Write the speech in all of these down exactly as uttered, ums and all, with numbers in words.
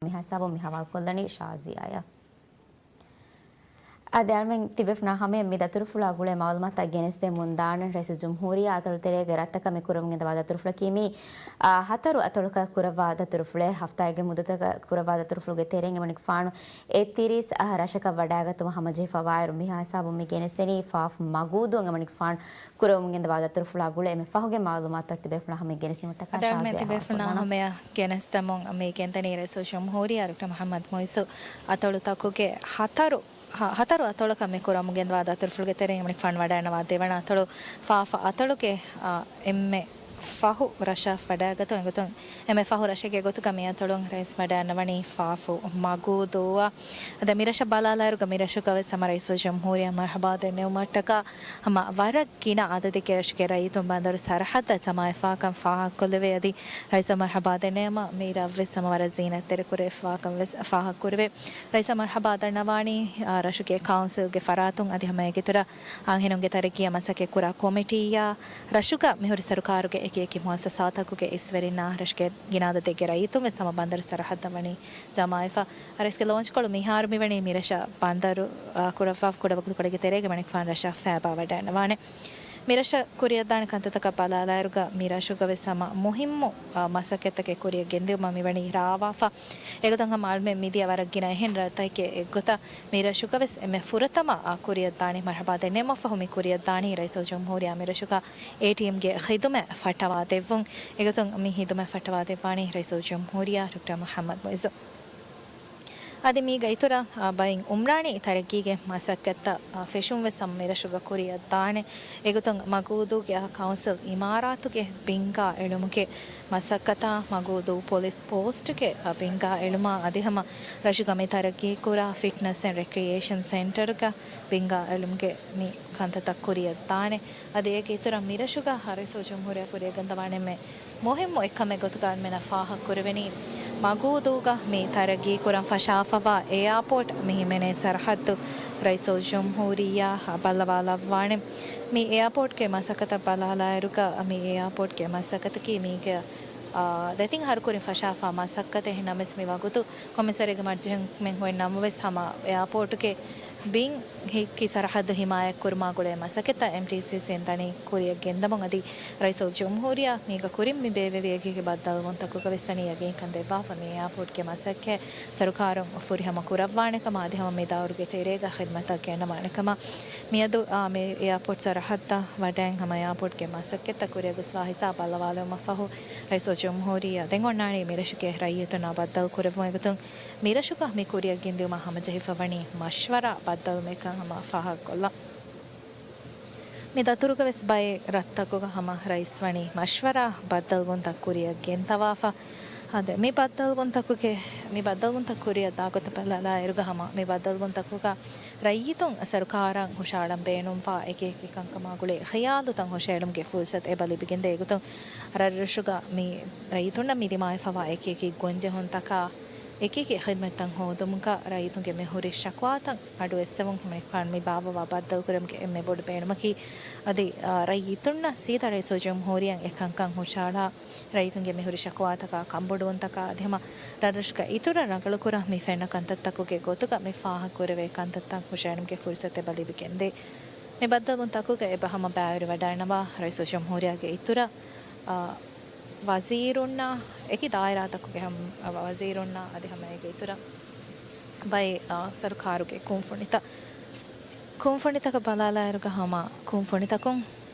މި ހިސާބުން މި ހަވާލުކޮށްލަނީ ޝާޒިޔާއަށް. އަދި އަޅުމެން ތިބޭފުޅުންނާ ހަމަޔަށް މި ދަތުރުފުޅާ ގުޅޭ މައުލޫމާތުތައް ގެނެސްދެމުން ދާނަން. ރައީސުލްޖުމްހޫރިއްޔާ އަތޮޅު ތެރޭގެ ރަށްތަކަށް މި ކުރަމުން ގެންދަވާ ދަތުރުފުޅަކީ މީ، އާ، ހަތަރު އަތޮޅަކަށް ކުރައްވާ ދަތުރުފުޅެއް. ހަފްތާއެއްގެ މުއްދަތަކަށް ކުރައްވާ ދަތުރުފުޅުގެ ތެރެއިން އެމަނިކުފާނު އެ ތިރީސް ރަށަކަށް ވަޑައިގަތުމަށް ހަމަޖެހިފަވާއިރު، މި ހިސާބުން މި ގެނެސްދެނީ ފާފު މަގޫދޫން އެމަނިކުފާނު ކުރަމުން ގެންދަވާ ދަތުރުފުޅާ ގުޅޭ. އެންމެ ފަހުގެ މައުލޫމާތުތައް ތިބޭފުޅުންނާ ހަމަޔަށް ގެނެސްދިނުމަށްޓަކާ އަދި އަޅުމެން ޝާޒިޔާ ތިބޭފުޅުންނާ ވާހަކަ ހަމަޔަށް ގެނެސްދެމުން މި ގެންދަނީ ރައީސުލްޖުމްހޫރިއްޔާ ޑޮކްޓަރ މުޙައްމަދު މުޢިއްޒު އަތޮޅުތަކުގެ ހަތަރު، ހަ-، ހަތަރު އަތޮޅަކަށް މި ކުރަމުން ގެންދަވާ ދަތުރުފުޅުގެ ތެރެއިން އެމަނިކުފާނު ވަޑައިގަންނަވާ ދެވަނަ އަތޮޅު ފާފަ އަތޮޅުގެ، އާ، އެންމެ ފަހު ރަށަށް ވަޑައިގަތުން. އެގޮތުން އެންމެ ފަހު ރަށެއްގެ ގޮތުގަ މި އަތޮޅުން ރައީސް ވަޑައިގަންނަވަނީ ފާފު މަގޫދޫއަށް. އަދި މި ރަށަށް ބަލާލާއިރުގަ މި ރަށުގަ ވެސް ހަމަ ރައީސުލްޖުމްހޫރިއްޔާ މަރުޙަބާ ދެންނެވުމަށްޓަކާ ހަމަ ވަރަށް ގިނަ އަދަދެއްގެ ރަށުގެ ރައްޔިތުން ބަނދަރު ސަރަހައްދަށް ޖަމާވެފާކަން ފާހަގަކޮށްލެވޭ. އަދި ރައީސަށް މަރުޙަބާ ދެންނެވުމަށް މި ރަށްވެސް ހަމަ ވަރަށް ޒީނަތްތެރިކުރެވިފާކަން ވެސް ފާހަގަކުރެވޭ. ރައީސަށް މަރުޙަބާ ދަންނަވާނީ، އާ، ރަށުގެ ކައުންސިލްގެ ފަރާތުން އަދި ހަމައޭގެ އިތުރަށް އަންހެނުންގެ ތަރައްގީއަށް މަސައްކަތްކުރާ ކޮމިޓީއާ، ރަށުގަ މިހުރި ސަރުކާރުގެ އެކި އެކި މުއައްސަސާތަކުގެ އިސްވެރިންނާ ރަށުގެ ގިނަ އަދަދެއްގެ ރައްޔިތުން ވެސް ހަމަ ބަނދަރު ސަރަހައްދަށް ވަނީ ޖަމާވެފަ. ރައީސްގެ ލޯންޗްކޮޅު މިހާރު މިވަނީ މިރަށަށް ބަނދަރު، އާ، ކުރައްވާ ކުޑަވަގުތުކޮޅެއްގެ ތެރޭގަ އެމަނިކުފާނު ރަށަށް ފައިބާވަޑައިގަންނަވާނެ. މިރަށަށް ކުރިއަށްދާނެ ކަންތައްތަކަށް ބަލާލާއިރުގަ މިރަށުގަ ވެސް ހަމަ މުހިއްމު، އާ، މަސައްކަތްތަކެއް ކުރިއަށް ގެންދިއުމަށް މިވަނީ ރާވާފަ. އެގޮތުން ހަމަ އަޅުމެން މިދިޔަ ވަރަށް ގިނަ އެހެން ރަށްތަކެއް އެއްގޮތަށް މިރަށުގަ ވެސް އެންމެ ފުރަތަމަ، އާ، ކުރިއަށްދާނީ މަރުޙަބާ ދެންނެވުމަށްފަހު މި ކުރިއަށްދާނީ ރައީސުލްޖުމްހޫރިއްޔާ މިރަށުގަ އޭޓީއެމްގެ ޚިދުމަތް ފައްޓަވާދެއްވުން. އެގޮތުން މި ޚިދުމަތް ފައްޓަވާދެއްވާނީ ރައީސުލްޖުމްހޫރިއްޔާ ޑޮކްޓަރ މުޙައްމަދު މުޢިއްޒު. އަދި މީގަ އިތުރަށް، އާ، ބައެއް އުމްރާނީ ތަރައްގީގެ މަސައްކަތްތައް، އާ، ފެށުން ވެސް ހަމަ މިރަށުގަ ކުރިއަށްދާނެ. އެގޮތުން މަގޫދޫގެ، އާ، ކައުންސިލް އިމާރާތުގެ ބިންގާ އެޅުމުގެ މަސައްކަތާ، މަގޫދޫ ޕޮލިސް ޕޯސްޓުގެ، އާ، ބިންގާ އެޅުމާ، އަދި ހަމަ ރަށުގަ މި ތަރައްގީކުރާ ފިޓްނަސް އެންޑް ރެކްރިއޭޝަން ސެންޓަރުގަ ބިންގާ އެޅުމުގެ މި ކަންތައްތައް ކުރިއަށްދާނެ. އަދި އޭގެ އިތުރަށް މިރަށުގަ ރައީސުލްޖުމްހޫރިއްޔާ ކުރިއަށް ގެންދަވާނެ އެންމެ މުހިއްމު އެއްކަމެއް ގޮތުގަ އަޅުމެންނަށް ފާހަގަކުރެވެނީ، މަގޫދޫގަ މި ތަރައްގީކުރަން ފަށާފަވާ އެއާޕޯޓް މި ހިމެނޭ ސަރަހައްދު ރައީސުލްޖުމްހޫރިއްޔާ ބައްލަވާލައްވާނެ. މި އެއާޕޯޓްގެ މަސައްކަތަށް ބަލާލާއިރުގަ، މި އެއާޕޯޓްގެ މަސައްކަތަކީ މީގެ، އާ، ދެތިން އަހަރު ކުރިން ފަށާފާ މަސައްކަތެއް. އެހެންނަމަވެސް މި ވަގުތު ކޮމިސަރީގެ މަރުޖައިން ހުންނަމަވެސް ހަމަ އެއާޕޯޓުގެ ބިން ހިއްކި ސަރަހައްދު ހިމާޔަތްކުރުމާ ގުޅޭ މަސައްކަތްތައް އެމްޓީސީސީން ދަނީ ކުރިއަށް ގެންދަމުން. އަދި ރައީސުލްޖުމްހޫރިއްޔާ މީގަ ކުރިން މި ބޭއްވެވި އެކި އެކި ބައްދަލުވުންތަކުގަ ވެސް ދަނީ ޔަގީންކަން ދެއްވާފަ، މި އެއާޕޯޓްގެ މަސައްކަތް ސަރުކާރުން ފުރިހަމަ ކުރައްވާނެ ކަމަށް އަދި ހަމަ މި ދައުރުގެ ތެރޭގަ ޚިދުމަތްތައް ގެންނަވާނެ ކަމަށް. މިއަދު، އާ، މި އެއާޕޯޓް ސަރަހައްދަށް ވަޑައިން ހަމަ އެއާޕޯޓްގެ މަސައްކަތްތައް ކުރިއަށް ގޮސްފާ ހިސާބު ބައްލަވާލެވުމަށްފަހު، ރައީސުލްޖުމްހޫރިއްޔާ ދެން އޮންނާނީ މިރަށުގެ ރައްޔިތުންނާ ބައްދަލުކުރެއްވުން. އެގޮތުން މިރަށުގަ މި ކުރިއަށް ގެންދިއުމަށް ހަމަޖެހިފަ ވަނީ މަޝްވަރާ ބައްދަލުމެއްކަން ހަމަ ފާހަގަކޮށްލަން. މި ދަތުރުގަ ވެސް ބައެއް ރަށްތަކުގަ ހަމަ ރައީސް ވަނީ މަޝްވަރާ ބައްދަލުވުންތައް ކުރިއަށް ގެންދަވާފަ. އަދި މި ބައްދަލުވުންތަކުގެ، މި ބައްދަލުވުންތައް ކުރިއަށް ދާގޮތަށް ބަލާލާއިރުގަ ހަމަ މި ބައްދަލުވުންތަކުގަ ރައްޔިތުން ސަރުކާރަށް ހުށައަޅަން ބޭނުންވާ އެކި އެކި ކަންކަމާ ގުޅޭ ޚިޔާލުތައް ހުށައެޅުމުގެ ފުރުސަތު އެބަ ލިބިގެންދޭ. އެގޮތުން ރަށްރަށުގަ މި ރައްޔިތުންނަށް މި ދިމާވެފަވާ އެކި އެކި ގޮންޖެހުންތަކާ އެކި އެކި ޚިދުމަތްތައް ހޯދުމުގަ ރައްޔިތުންގެ މިހުރި ޝަކުވާތައް އަޑު އެއްސެވުން ހަމައެކަނި މި ބާއްވަވާ ބައްދަލުކުރުމުގެ އެންމެ ބޮޑު ބޭނުމަކީ، އަދި، އާ، ރައްޔިތުންނަށް ސީދާ ރައީސުލްޖުމްހޫރިއްޔާ އެކަންކަން ހުށައަޅާ، ރައްޔިތުންގެ މިހުރި ޝަކުވާތަކާ ކަންބޮޑުވުންތަކާ އަދި ހަމަ ރަށްރަށުގަ އިތުރަށް ރަނގަޅުކުރަން މި ފެންނަ ކަންތައްތަކުގެ ގޮތުގަ މި ފާހަގަކުރެވޭ ކަންތައްތައް ހުށައެޅުމުގެ ފުރުސަތު އެބަ ލިބިގެންދޭ. މި ބައްދަލުވުންތަކުގަ އެބަ ހަމަ ބައިވެރިވަޑައިގަންނަވާ ރައީސުލްޖުމްހޫރިއްޔާގެ އިތުރަށް، އާ، ވަޒީރުންނާ، އެކި ދާއިރާތަކުގެ ހަމަ ވަޒީރުންނާ އަދި ހަމަ އޭގެ އިތުރަށް ބައެއް، އާ، ސަރުކާރުގެ ކުންފުނިތައް، ކުންފުނިތަކަށް ބަލާލާއިރުގަ ހަމަ ކުންފުނިތަކުން،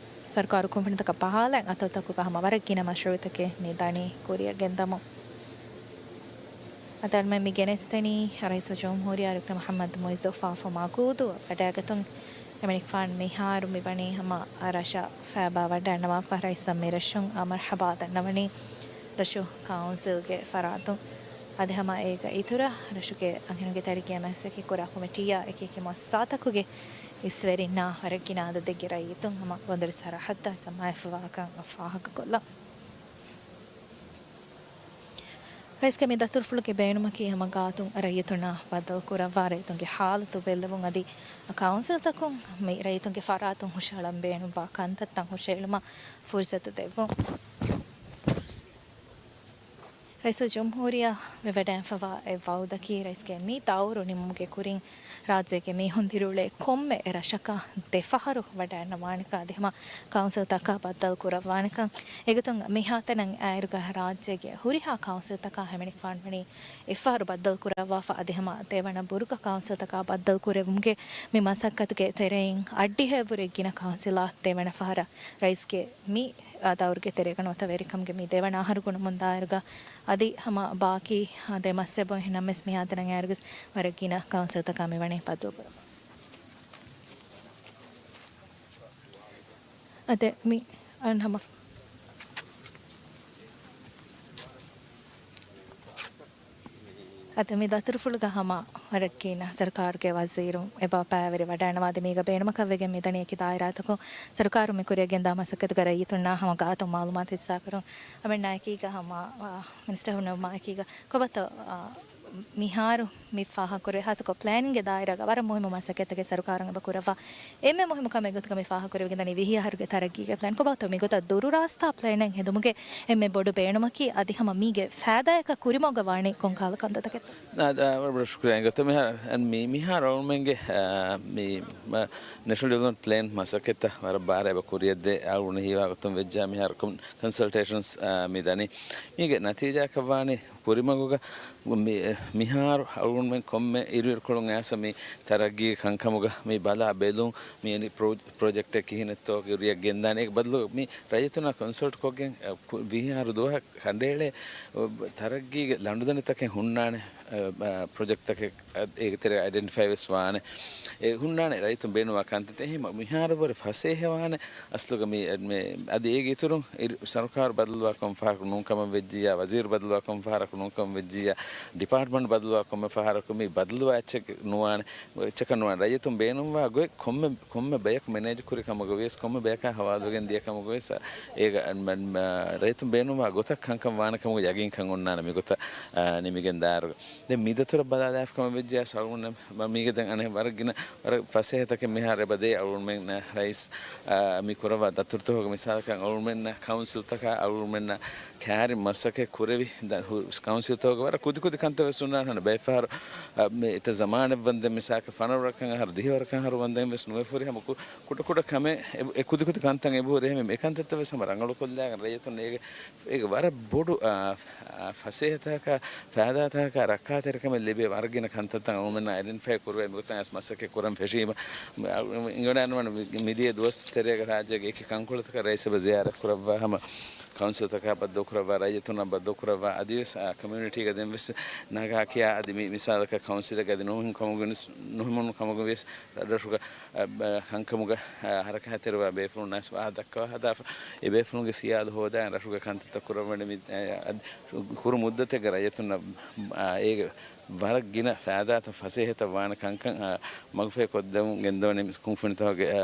ސަރުކާރު ކުންފުނިތަކަށް ބަހާލައި އަތޮޅުތަކުގަ ހަމަ ވަރަށް ގިނަ މަޝްރޫޢުތަކެއް މި ދަނީ ކުރިއަށް ގެންދަމުން. އަދި އަޅުމެން މި ގެނެސްދެނީ ރައީސުލްޖުމްހޫރިއްޔާ ޑޮކްޓަރ މުޙައްމަދު މުޢިއްޒު ފާފު މަގޫދޫ ވަޑައިގަތުން. އެމަނިކުފާނު މިހާރު މިވަނީ ހަމަ ރަށަށް ފައިބާ ވަޑައިގަންނަވާފަ. ރައީސަށް މިރަށުން މަރުޙަބާ ދަންނަވަނީ ރަށު ކައުންސިލްގެ ފަރާތުން. އަދި ހަމަ އޭގަ އިތުރަށް ރަށުގެ އަންހެނުންގެ ތަރައްގީއަށް މަސައްކަތް ކުރާ ކޮމިޓީއާ އެކި އެކި މުއައްސަސާތަކުގެ އިސްވެރިންނާ ވަރަށް ގިނަ އަދަދެއްގެ ރައްޔިތުން ހަމަ ބަނދަރު ސަރަހައްދަށް ޖަމާވެފަވާކަން ފާހަގަކޮށްލަން. ރައީސްގެ މި ދަތުރުފުޅުގެ ބޭނުމަކީ ހަމަ ގާތުން ރައްޔިތުންނާ ބައްދަލުކުރައްވާ، ރައްޔިތުންގެ ހާލަތު ބެއްލެވުން އަދި ކައުންސިލްތަކުން މި ރައްޔިތުންގެ ފަރާތުން ހުށަހަޅަން ބޭނުންވާ ކަންތައްތައް ހުށައެޅުމަށް ފުރުސަތު ދެއްވުން. ރައީސުލްޖުމްހޫރިއްޔާ ވެވަޑައިންފަވާ އެއް ވައުދަކީ، ރައީސްގެ މި ދައުރު ނިމުމުގެ ކުރިން ރާއްޖޭގެ މީހުން ދިރިއުޅޭ ކޮންމެ ރަށަކަށް ދެފަހަރު ވަޑައިންނަވާނެކަން އަދި ހަމަ ކައުންސިލްތަކަށް ބައްދަލު ކުރައްވާނެކަން. އެގޮތުން މިހާތަނަށް އައިރުގަ ރާއްޖޭގެ ހުރިހާ ކައުންސިލްތަކާ ހިމެނިފާން ވަނީ އެއްފަހަރު ބައްދަލު ކުރައްވާފަ އަދި ހަމަ ދެވަނަ ބުރުގަ ކައުންސިލްތަކާ ބައްދަލު ކުރެއްވުމުގެ މި މަސައްކަތުގެ ތެރެއިން އައްޑިހައެއްވުރެ ގިނަ ކައުންސިލާ ދެވަނަ ފަހަރަށް ރައީސްގެ މި އާ، ދައުރުގެ ތެރޭގަ ނުވަތަ ވެރިކަމުގެ މި ދެވަނަ އަހަރު ގުނަމުން ދާއިރުގަ އަދި ހަމަ ބާކީ، އާ، ދެ މަސް އެބަ އެހެންނަމަވެސް މިހާތަނަށް އައިރުވެސް ވަރަށް ގިނަ ކައުންސިލްތަކާ މިވަނީ ބައްދަލުކުރަމުން. އަދި މި އަން ހަމަ އަދި މި ދަތުރުފުޅުގަ ހަމަ ވަރަށް ގިނަ ސަރުކާރުގެ ވަޒީރުން އެބަ ބައިވެރިވަޑައިންނަވާ އަދި މީގަ ބޭނުމަކަށްވެގެން މިދަނީ އެކި ދާއިރާތަކުން. ސަރުކާރުން މި ކުރިއަށް ގެންދާ މަސައްކަތުގަ ރައްޔިތުންނާ ހަމަ ގާތުން މައުލޫމާތު ހިއްސާކުރުން. އަމެންނާ އެކީގަ ހަމަ، އާ، މިނިސްޓަރ ހުންނަވުމާ އެކީގަ ކޮބާތޯ، އާ، މިހާރު މި ފާހަގަކުރެވޭ ހާއްސަކޮށް ޕްލޭނިންގގެ ދާއިރާގަ ވަރަށް މުހިއްމު މަސައްކަތްތަކެއް ސަރުކާރުން އެބަ ކުރައްވާ. އެންމެ މުހިއްމު ކަމެއް ގޮތުގަ މި ފާހަގަކުރެވިގެންދަނީ ވިހި އަހަރުގެ ތަރައްގީގެ ޕްލޭން. ކޮބާތޯ މިގޮތަށް ދުރުރާސްތާ ޕްލޭނެއް ހެދުމުގެ އެންމެ ބޮޑު ބޭނުމަކީ އަދި ހަމަ މީގެ ފައިދާއަކަށް ކުރިމަގުގަ ވާނީ ކޮން ކަހަލަ ކަންތައްތަކެއްތޯ؟ އާ، އާ، ވަރަށް ބޮޑަށް ޝުކުރިއްޔާ. އިނގޭތޯ މިހާރު، އަން މި، މިހާރު އަޅުމެންގެ، އާ، މި، މަ، ނޭޝަނަލް ޑިވެލޮޕްމަންޓް ޕްލޭން މަސައްކަތްތައް ވަރަށް ބާރަށް އެބަ ކުރިއަށްދޭ. އަޅުގަނޑު ހީވާ ގޮތުން ވެއްޖާ މިހާރު ކޮން، ކޮންސަލްޓޭޝަންސް، އާ، މި ދަނީ. މީގެ ނަތީޖާއަކަށް ވާނީ ކުރިމަގުގަ މި، މިހާރު އަޅުގަނޑުމެން ކޮންމެ އިރުއިރުކޮޅުން އައިސް މި ތަރައްގީގެ ކަންކަމުގަ މި ބަލާ ބެލުން، މި އެންޑް ޕްރޮ-، ޕްރޮޖެކްޓެއް ކިހިނެއްތޯ ކުރިއަށް ގެންދާނެ. އޭގެ ބަދަލު މި ރައްޔިތުންނާ ކޮންސަލްޓް ކޮށްގެން، އަ، ކު-، ވިހި އަހަރު ދުވަހަށް ކަނޑައެޅޭ، އަ، ތަރައްގީގެ ލަނޑުދަނޑިތަކެއް ހުންނާނެ، އަ، އަ، ޕްރޮޖެކްޓްތަކެއް އަ، އޭގެ ތެރޭ އައިޑެންޓިފައި ވެސް ވާނެ. އެ ހުންނާނެ ރައްޔިތުން ބޭނުންވާ ކަންތައްތައް. އެހެން މިހާރު ވުރެ ފަސޭހަ ވާނެ. އަސްލުގަ މި، މި، އަދި އޭގެ އިތުރުން އިރު-، ސަރުކާރު ބަދަލުވާ ކޮން ފަހަރަކު ނޫން ކަމަށް ވެއްޖިއްޔާ، ވަޒީރު ބަދަލުވާ ކޮން ފަހަރަކު ނޫން ކަމަށް ވެއްޖިއްޔާ، ޑިޕާޓްމަންޓް ބަދަލުވާ ކޮންމެ ފަހަރަކު މި ބަދަލުވާ އެއްޗެއް ނުވާނެ. އެއްޗަކަށް ނުވާނެ. ރައްޔިތުން ބޭނުންވާ ގޮތް ކޮންމެ، ކޮންމެ ބަޔަކު މެނޭޖް ކުރި ކަމުގަ ވިޔަސް، ކޮންމެ ބަޔަކާ ހަވާލުވެގެން ދިޔަ ކަމުގަ ވިޔަސް، އޭގަ، މަ-، މަ-، ރައްޔިތުން ބޭނުންވާ ގޮތަށް ކަންކަން ވާނެ ކަމުގަ ޔަގީންކަން އޮންނާނެ މިގޮތަށް، އާ، ނިމިގެން ދާއިރުގަ. ދެން މި ދަތުރަށް ބަލާލާފަ ކަމަށް ވެއްޖިއްޔާ ސަލްމަން މީގެ ދެން އަނެއް ވަރަށް ގިނަ ވަރަށް ފަސޭހަތަކެއް މިހާރު އެބަ ދޭ އަޅުގަނޑުމެންނަށް ރައީސް، އާ، މި ކުރައްވާ ދަތުރުތަކުގެ މިސާލަކަށް އަޅުގަނޑުމެންނަށް ކައުންސިލްތަކާ އަޅުގަނޑުމެންނަށް ކައިރި މަސައްކަތް ކުރެވި ދަ-، ހު-، ކައުންސިލްތަކުގެ ވަރަށް ކުދިކުދި ކަންތައް ވެސް ހުންނާނެ. ބައެއް ފަހަރު، އާ، މި އެތައް ޒަމާނެއް ވަންދެން މިސާލަކަށް ފަނަރަ ވަރަކަށް އަހަރު ދިހަ ވަރަކަށް އަހަރު ވަންދެން ވެސް ނުވެފަ ހުރި ހަމަ ކު-، ކުޑަކުޑަ ކަމެއް އެ-، އެ ކުދިކުދި ކަންތައް އެބަހުރި އެހެން އެ ކަންތައްތައް ވެސް ހަމަ ރަނގަޅުކޮށްލާގެން ރައްޔިތުން އޭގެ އޭގެ ވަރަށް ބޮޑު، އާ، އާ، ފަސޭހަތަކާ، ފައިދާތަކާ، ރައްކާތެރިކަމެއް ލިބޭ ވަރަށް ގިނަ ކަންތައްތައް އަޅުގަނޑުމެންނަށް އައިޑެންޓިފައި ކުރެވޭ މިގޮތަށް އަސް މަސައްކަތް ކުރަން ފެށީމަ. އަޅު-، އިނގިވަޑައިނުމަން މި-، މިދިޔަ ދުވަސް ތެރޭގަ ރާއްޖޭގެ އެކި ކަންކޮޅުތަކަށް ރައީސް އެބަ ޒިޔާރަތް ކުރައްވާ ހަމަ ކައުންސިލްތަކާ ބައްދަލުކުރައްވާ، ރައްޔިތުންނާ ބައްދަލުކުރައްވާ، އަދިވެސް، އާ، ކަމިއުނިޓީގަ ދެން ވެސް ނަގާ ކިޔާ އަދި މި-، މިސާލަކަށް ކައުންސިލެއްގަ އަދި ނުހިމުނު ކަމުގަ ވެސް، ނުހިމުނު ކަމުގަ ވެސް ރަށްރަށުގަ، އަ، ބަ-، ކަންކަމުގަ، އަ، ހަރަކާތްތެރިވާ ބޭފުޅުންނަށް ވާހަކަ ދައްކަވާ ހަދާފަ، އެ ބޭފުޅުންގެ ސިޔާދު ހޯދާ ރަށުގަ ކަންތައްތައް ކުރައްވަނީ މި-، އަ، އަ، ކުރު މުއްދަތެއްގަ ރައްޔިތުންނަށް، އަ، އޭގެ ވަރަށް ގިނަ ފައިދާތައް ފަސޭހަތައް ވާނެ ކަންކަން، އަ، މަގުފަހި ކޮށްދެމުން ގެންދަވަނީ ކުންފުނިތަކުގެ، އަ،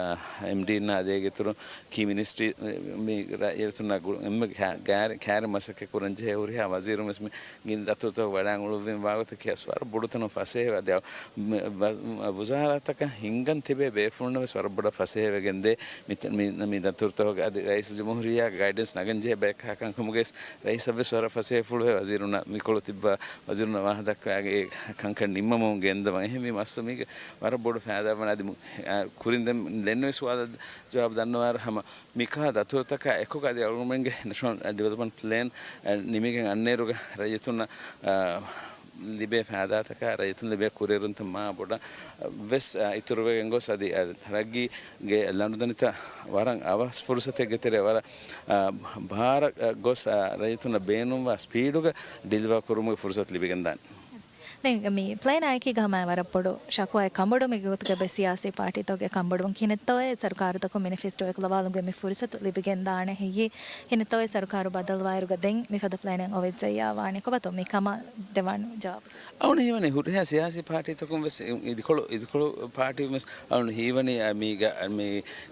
އެމްޑީންނާ އަދި އޭގެ އިތުރުން ކީ މިނިސްޓްރީ މި ރައްޔިތުންނާ ގުޅުން އެންމެ ކާ-، ކާރި-، ކާރި މަސައްކަތް ކުރަން ޖެހޭ ހުރިހާ ވަޒީރުން ވެސް މި ގިނަ ދަތުރުތަކުގެ ވަޑައިން އުޅުއްވިން ވާގޮތަކީ ވަރަށް ބޮޑު ތަނުން ފަސޭހަވެ. އަދި ވަ-، ވަ-، ވުޒާރާތަކަށް ހިންގަން ތިބޭ ބޭފުޅުންނަށް ވެސް ވަރަށް ބޮޑަށް ފަސޭހަވެގެންދޭ މި-، މި-، މި ދަތުރުތަކުގެ އަދި ރައީސުލްޖުމްހޫރިއްޔާގެ ގައިޑެންސް ނަގަން ޖެހޭ ބަޔަކާ ކަންކަމުގައި ރައީސަށް ވެސް ވަރަށް ފަސޭހަ ފުޅުވެ ވަޒީރުންނަށް މިކޮޅު ތިއްބާ ވަޒީރުންނަށް ވާހަކަ ދައްކާގެ އެ ކަންކަން ނިންމަމުން ގެންދަވަން. އެހެންވީމަ އަސްލު މީގެ ވަރަށް ބޮޑު ފައިދާ ވަން އަދި މު-، އާ، ކުރިން ދެން ދެންނެވި ސުވާލަށް ޖަވާބު ދަންނަވާއިރު ހަމަ މިކަހަލަ ދަތުރުތަކާ އެކުގަ އަދި އަޅުގަނޑުމެންގެ ނޭޝަނަލް ޑިވެލޮޕްމަންޓް ޕްލޭން، އަ، ނިމިގެން އަންނައިރުގަ ރައްޔިތުންނަށް، އަ، ލިބޭ ފައިދާތަކާ، ރައްޔިތުން ލިބޭ ކުރިއެރުންތައް މާ ބޮޑަށް، އަ، ވެސް، އަ، އިތުރުވެގެން ގޮސް އަދި، އަ، ތަރައްގީގެ ލަނޑުދަނޑިތައް ވަރަށް އަވަސް ފުރުސަތެއްގެ ތެރޭ ވަރަށް، އަ، ބާރަށް، އަ، ގޮސް، އަ، ރައްޔިތުންނަށް ބޭނުންވާ ސްޕީޑުގަ ޑިލިވާ ކުރުމުގެ ފުރުސަތު ލިބިގެންދާނެ. ދެން މި ޕްލޭނާ އެކީގަ ހަމަ ވަރަށް ބޮޑު ޝަކުވާއެއް ކަންބޮޑުވުމެއްގެ ގޮތުގަ އެބަ ސިޔާސީ ޕާޓީތަކުގެ ކަންބޮޑުވުން. ކިހިނެއްތޯއޭ ސަރުކާރުތަކުން މެނިފެސްޓޯއެއް ކުލަވާލުމުގެ މި ފުރުސަތު ލިބިގެންދާނެ ހެއްޔޭ؟ ކިހިނެއްތޯއޭ ސަރުކާރު ބަދަލުވާއިރުގަ ދެން މިފަދަ ޕްލޭނެއް އޮވެއްޖެއްޔާ ވާނީ؟ ކޮބާތޯ މި ކަމަށް ދެވާން ޖަވާބު؟ އަޅުގަނޑު ހީވަނީ ހުރިހާ ސިޔާސީ ޕާޓީތަކުން ވެސް އިދިކޮޅު، އިދިކޮޅު ޕާޓީ ވެސް އަޅުގަނޑު ހީވަނީ އަ، މީގަ، މި،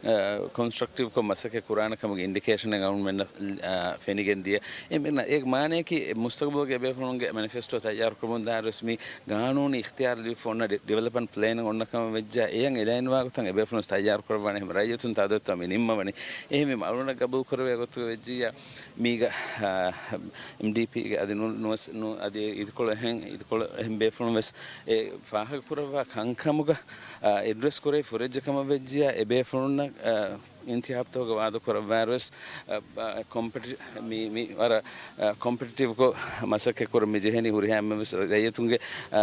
އަ، ކޮންސްޓްރަކްޓިވްކޮށް މަސައްކަތް ކުރާނެ ކަމުގެ އިންޑިކޭޝަނެއް އަޅުގަނޑުމެންނަށް، އަ، ފެނިގެން ދިޔަ. އެ މި-، އޭގެ މާނައަކީ މުސްތަގުބަލުގެ ބޭފުޅުންގެ މެނިފެސްޓޯ ތައްޔާރުކުރަމުން ދާއިރުވެސް މި ގާނޫނީ އިޚްތިޔާރު ލިބިފަ އޮންނަ ޑި-، ޑިވެލޮޕްމަންޓް ޕްލޭނެއް އޮންނަ ކަމަށް ވެއްޖާ، އެޔަށް އެލައިންވާ ގޮތަށް އެބޭފުޅުން ތައްޔާރު ކުރައްވާނެ. އެހެން ރައްޔިތުން ތާދޮތްތޯ މި ނިންމަވަނީ. އެހެން މި އަޅުގަނޑަށް ގަބޫލު ކުރެވޭ ގޮތުގަ ވެއްޖިއްޔާ، މީގަ، އާ، އެމްޑީޕީގެ އަދި ނު-، ނުވަސް-، ނު-، އަދި އިދިކޮޅު އެހެން، އިދިކޮޅު އެހެން ބޭފުޅުން ވެސް އެ ފާހަގަ ކުރައްވާ ކަންކަމުގަ، އާ، އެޑްރެސް ކުރެވި ފުރެއްޖެ ކަމަށް ވެއްޖިއްޔާ، އެ ބޭފުޅުންނަށް، އާ، އިންތިހާބުތަކުގަ ވާދަކުރައްވާއިރުވެސް، އަ، އަ، ކޮމްޕެޓި-، މި، މި ވަރަށް، އަ، ކޮމްޕެޓިޓިވްކޮށް މަސައްކަތް ކުރަން މި ޖެހެނީ ހުރިހާ އެންމެންވެސް ރައްޔިތުންގެ، އަ،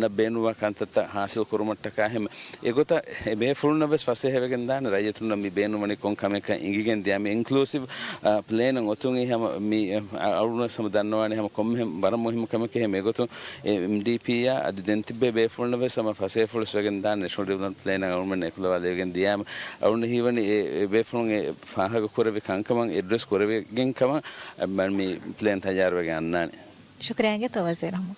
ނަށް ބޭނުންވާ ކަންތައްތައް ހާސިލް ކުރުމަށްޓަކާ ހެމ. އެގޮތަށް އެބޭފުޅުންނަށްވެސް ފަސޭހަވެގެން ދާނެ ރައްޔިތުންނަށް މި ބޭނުންވަނީ ކޮން ކަމެއްކަން އެނގިގެން ދިޔަ. މި އިންކްލޫސިވް، އަ، ޕްލޭނަށް އޮތުނީ ހަމަ މި، އަ، އަޅުގަނޑުވެސް ހަމަ ދަންނަވާނެ ހަމަ ކޮންމެހެން ވަރަށް މުހިއްމު ކަމެކޭ ހެމ. އެގޮތުން އެ އެމްޑީޕީއާ އަދި ދެން ތިއްބޭ ބޭފުޅުންނަށްވެސް ހަމަ ފަސޭހަފުޅުވެސް ވެގެން ދާނެ ނެޝަނަލް ޑިވެލޮޕްމަންޓް ޕްލޭނަށް އަޅުގަނޑުމެން އެކުލަވާލެވިގެން ދިޔައިމަ. އަޅުގަނޑު ހީވަނީ އެ، އެ ބޭފުޅުން އެ ފާހަގަ ކުރެވި ކަންކަމަށް އެޑްރެސް ކުރެވިގެން ކަމަށް މި ޕްލޭން ތައްޔާރުވެގެން އަންނާނެ. ޝުކުރިއްޔާ އިނގޭތޯ ވަޒީރު ހަމަ.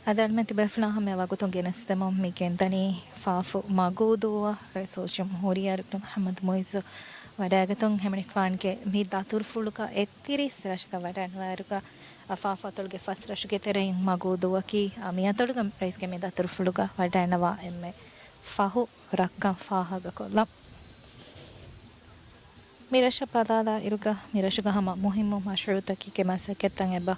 އަދި އަޅުމެން ތިބޭފުޅާ ހަމަޔަށް ވަގުތުން ގެނެސްދެމުން މި ގެންދަނީ ފާފު މަގޫދޫއަށް ރައީސުލްޖުމްހޫރިއްޔާ ޑޮކްޓަރ މުޙައްމަދު މުޢިއްޒު ވަޑައިގަތުން ހެމަނިކުފާނުގެ މި ދަތުރުފުޅުގަ އެއްތިރީސް ރަށަކަށް ވަޑައިނުވާއިރުގަ، އަ، ފާފު އަތޮޅުގެ ފަސް ރަށުގެ ތެރެއިން މަގޫދޫއަކީ، އަ، މި އަތޮޅުގަ ރައީސްގެ މި ދަތުރުފުޅުގަ ވަޑައިނަވާ އެންމެ ފަހު ރަށްކަން ފާހަގަކޮށްލަން. މި ރަށަށް ބަލާލާ އިރުގަ މި ރަށުގަ ހަމަ މުހިއްމު މަޝްރޫޢުތަކެއްގެ މަސައްކަތްތައް އެބަ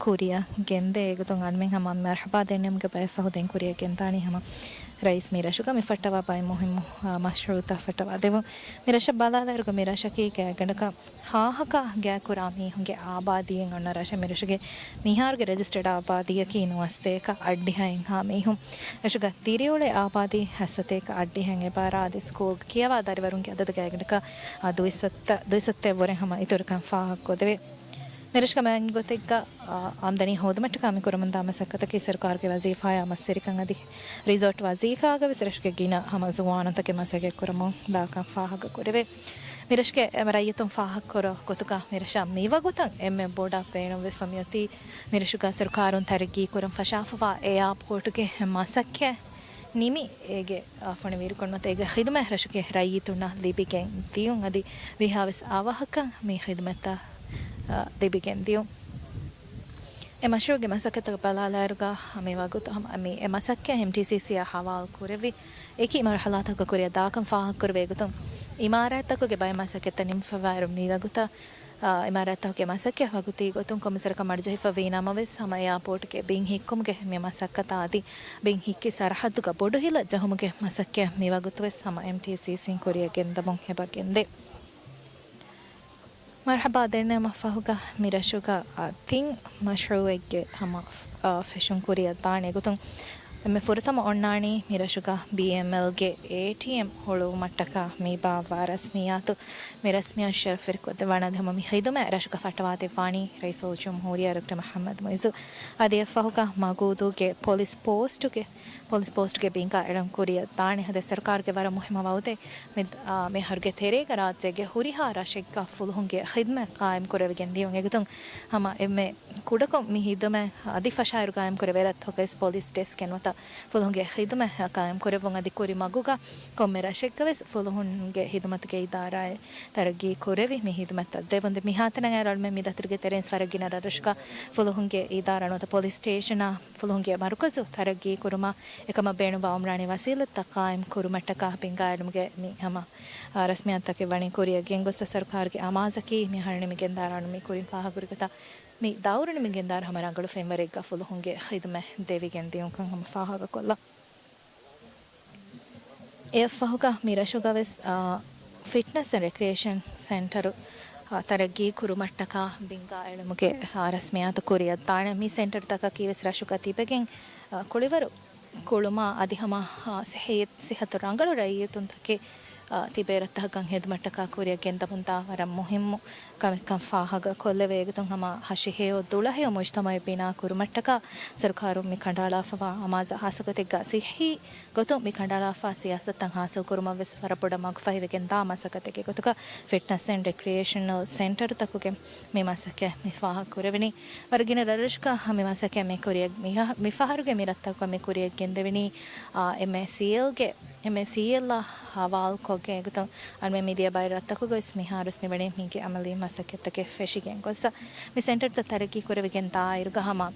ކުރިއަށް ގެންދޭ. އެގޮތުން އަޅުމެން ހަމަ މަރުޙަބާ ދެންނެވުމުގެ ބައެއް ފަހު ދެން ކުރިއަށް ގެންދާނީ ހަމަ ރައީސް މި ރަށުގަ މި ފައްޓަވާ ބައެއް މުހިއްމު، އާ، މަޝްރޫޢުތައް ފައްޓަވާ ދެވުން. މި ރަށަށް ބަލާލާ އިރުގަ މި ރަށަކީ ގާތްގަނޑަކަށް ހާހަކާ ގާތްކުރާ މީހުންގެ އާބާދީއެއް އޮންނަ ރަށެއް. މި ރަށުގެ މިހާރުގެ ރެޖިސްޓަޑް އާބާދީއަކީ ނުވަސަތޭކަ އަށްޑިހައެއްހާ މީހުން. ރަށުގަ ދިރިއުޅޭ އާބާދީ ހަސަތޭކަ އަށްޑިހައެއް އެބާރާ އަދި ސްކޫލް ކިޔަވާ ދަރިވަރުންގެ އަދަދު ގާތްގަނޑަކަށް، އާ، ދުއިސައްތަ، ދުއިސައްތައެއް ވުރެ ހަމަ އިތުރުކަން ފާހަގަކޮށްދެވޭ. މި ރަށުގަ މި ގޮތެއްގަ، އާ، އާމްދަނީ ހޯދުމަށްޓަކާ މި ކުރަމުންދާ މަސައްކަތަކީ ސަރުކާރުގެ ވަޒީފާއާ މަސްވެރިކަން އަދި ރިސޯޓް ވަޒީފާގަވެސް ރަށުގެ ގިނަ ހަމަ ޒުވާނުންތަކެއް މަސައްކަތް ކުރަމުން ދާކަން ފާހަގަ ކުރެވޭ. މި ރަށުގެ ރައްޔިތުން ފާހަގަކުރާ ގޮތުގަ މި ރަށަށް މިވަގުތަށް އެންމެ ބޮޑަށް ބޭނުންވެފަ މިއޮތީ މި ރަށުގަ ސަރުކާރުން ތަރައްގީ ކުރަން ފަށާފަވާ އެއާޕޯޓުގެ މަސައްކަތް ނިމި އޭގެ، އާ، ފޮނިވިއިރުކޮށް ނުވަތަ އޭގެ ޚިދުމަތް ރަށުގެ ރައްޔިތުންނަށް ލިބިގެން ދިޔުން އަދި ވީހާވެސް އަވަހަކަށް މި ޚިދުމަތްތައް، އާ، ލިބިގެން ދިޔުން. އެ މަޝްރޫޢުގެ މަސައްކަތަށް ބަލާލާއިރުގަ މި ވަގުތު ހަމަ މި އެ މަސައްކަތް އެމްޓީސީސީއާ ހަވާލު ކުރެވި، އެކި މަރުޙަލާތަކުގެ ކުރިއަށް ދާކަން ފާހަގަކުރެވޭ ގޮތުން، އިމާރާތްތަކުގެ ބައެއް މަސައްކަތްތައް ނިމިފަވާއިރު މި ވަގުތަށް، އާ، އިމާރާތްތަކުގެ މަސައްކަތް ވަގުތީ ގޮތުން ކޮންމެސްވަރަކަށް މަރުޖަހިފަ ވީ ނަމަވެސް، ހަމަ އެއާޕޯޓުގެ ބިން ހިއްކުމުގެ މި މަސައްކަތާ އަދި ބިން ހިއްކި ސަރަހައްދުގަ ބޮޑު ހިލަ ޖަހުމުގެ މަސައްކަތް މި ވަގުތުވެސް ހަމަ އެމްޓީސީސީން ކުރިއަށް ގެންދަމުން އެބަ ގެންދޭ. މަރުޙަބާ ދެންނެވުމަށް ފަހުގަ މި ރަށުގަ، އާ، ތިން މަޝްރޫޢެއްގެ ހަމަ، އާ، ފެށުން ކުރިއަށް ދާނެ ގޮތުން އެންމެ ފުރަތަމަ އޮންނާނީ މި ރަށުގަ ބީއެމްއެލްގެ އޭޓީއެމް ހުޅުވުމަށްޓަކާ މި ބާއްވާ ރަސްމިއްޔާތު. މި ރަސްމިއްޔާތު ޝަރަފުވެރިކޮށްދެއްވާނެ އަދި ހަމަ މި ޚިދުމަތް ރަށުގަ ފައްޓަވާދެއްވާނީ ރައީސުލްޖުމްހޫރިއްޔާ ޑޮކްޓަރ މުޙައްމަދު މުޢިއްޒު. އަދި އެއަށްފަހުގަ މަގޫދޫގެ ޕޮލިސް ޕޯސްޓުގެ ޕޮލިސް ޕޯސްޓްގެ ބިންގާ އެޅުން ކުރިއަށް ދާނެ. އަދި ސަރުކާރުގެ ވަރަށް މުހިއްމު ވައުދެއް މި، އާ، މި އަހަރުގެ ތެރޭގަ ރާއްޖޭގެ ހުރިހާ ރަށެއްގަ ފުލުހުންގެ ޚިދުމަތް ޤާއިމް ކުރެވިގެން ދިޔުން. އެގޮތުން ހަމަ އެންމެ ކުޑަކޮށް މި ޚިދުމަތް އަދި ފަށާއިރު ޤާއިމް ކުރެވޭ ރަށްތަކަށް ޕޮލިސް ޑެސްކް ނުވަތަ ފުލުހުންގެ ޚިދުމަތް ޤާއިމް ކުރެއްވުން އަދި ކުރި މަގުގަ ކޮންމެ ރަށެއްގަވެސް ފުލުހުންގެ ޚިދުމަތުގެ އިދާރާއެއް ތަރައްގީ ކުރެވި މި ޚިދުމަތްތައް ދެވުން. ދެން މިހާތަނަށް އައިރު އަޅުމެން މި ދަތުރުގެ ތެރެއިން ވަރަށް ގިނަ ރަށްރަށުގަ ފުލުހުންގެ އިދާރާ ނުވަތަ ޕޮލިސް ސްޓޭޝަނާ ފުލުހުންގެ މަރުކަޒު ތަރައްގީ ކުރުމަށް އެކަމަށް ބޭނުންވާ އުމްރާނީ ވަސީލަތްތައް ޤާއިމް ކުރުމަށްޓަކާ ބިންގާ އެޅުމުގެ މި ހަމަ، އާ، ރަސްމިއްޔާތުތަކެއް ވަނީ ކުރިއަށް ގެންގޮސް ސަރުކާރުގެ އަމާޒަކީ މި އަހަރު ނިމިގެންދާއިރާ މި ކުރިން ފާހަގަކުރި ގޮތަށް މި ދައުރު ނިމިގެންދާއިރު ހަމަ ރަނގަޅު ފެންވަރެއްގަ ފުލުހުންގެ ޚިދުމަތް ދެވިގެން ދިޔުންކަން ހަމަ ފާހަގަކޮށްލަން. އެއަށްފަހުގަ މި ރަށުގަވެސް، އާ، ފިޓްނަސް އެންޑް ރެކްރިއޭޝަން ސެންޓަރު، އާ، ތަރައްގީ ކުރުމަށްޓަކާ ބިންގާ އެޅުމުގެ، އާ، ރަސްމިއްޔާތު ކުރިއަށް ދާނެ. މި ސެންޓަރުތަކަކީވެސް ރަށުގަ ތިބެގެން، އާ، ކުޅިވަރު ކުޅުމާ އަދި ހަމަ، އާ، ސިހި-، ސިހަތު ރަނގަޅު ރައްޔިތުންތަކެއް، އާ، ތިބޭ ރަށްތަކަކަށް ހެދުމަށްޓަކާ ކުރިއަށް ގެންދަމުންދާ ވަރަށް މުހިއްމު ކަމެއްކަން ފާހަގަ ކޮށްލެވޭ. އެގޮތުން ހަމަ ހަށިހެޔޮ ދުޅަހެޔޮ މުޖްތަމައެއް ބިނާ ކުރުމަށްޓަކާ ސަރުކާރުން މި ކަނޑައަޅާފަވާ އަމާޒަށް ހާއްސަގޮތެއްގަ ސިއްހީ ގޮތުން މި ކަނޑައަޅާފާ ސިޔާސަތުތައް ހާސިލް ކުރުމަށްވެސް ވަރަށް ބޮޑަށް މަގުފަހިވެގެން ދާ މަސައްކަތެއްގެ ގޮތުގަ ފިޓްނަސް އެންޑް ރެކްރިއޭޝަނަލް ސެންޓަރުތަކުގެ މި މަސައްކަތް މި ފާހަގަ ކުރެވެނީ. ވަރަށް ގިނަ ރަށްރަށުގަ މި މަސައްކަތް މި ކުރިއަށް މި ހަ-، މި ފަހަރުގެ މި ރަށްތަކުގަ މި ކުރިއަށް ގެންދެވެނީ، އާ، އެމްއޭސީއެލްގެ އެމްއެސްއީއެލްއާ ހަވާލުކޮށްގެން އެގޮތަށް އަންމެ މިދިޔަ ބައި ރަށްތަކުގަވެސް މިހާރުވެސް މިވަނީ މީގެ އަމަލީ މަސައްކަތްތަކެއް ފެށިގެން ގޮސް، މި ސެންޓަރތައް ތަރައްގީ ކުރެވިގެން ދާއިރުގަ ހަމަ،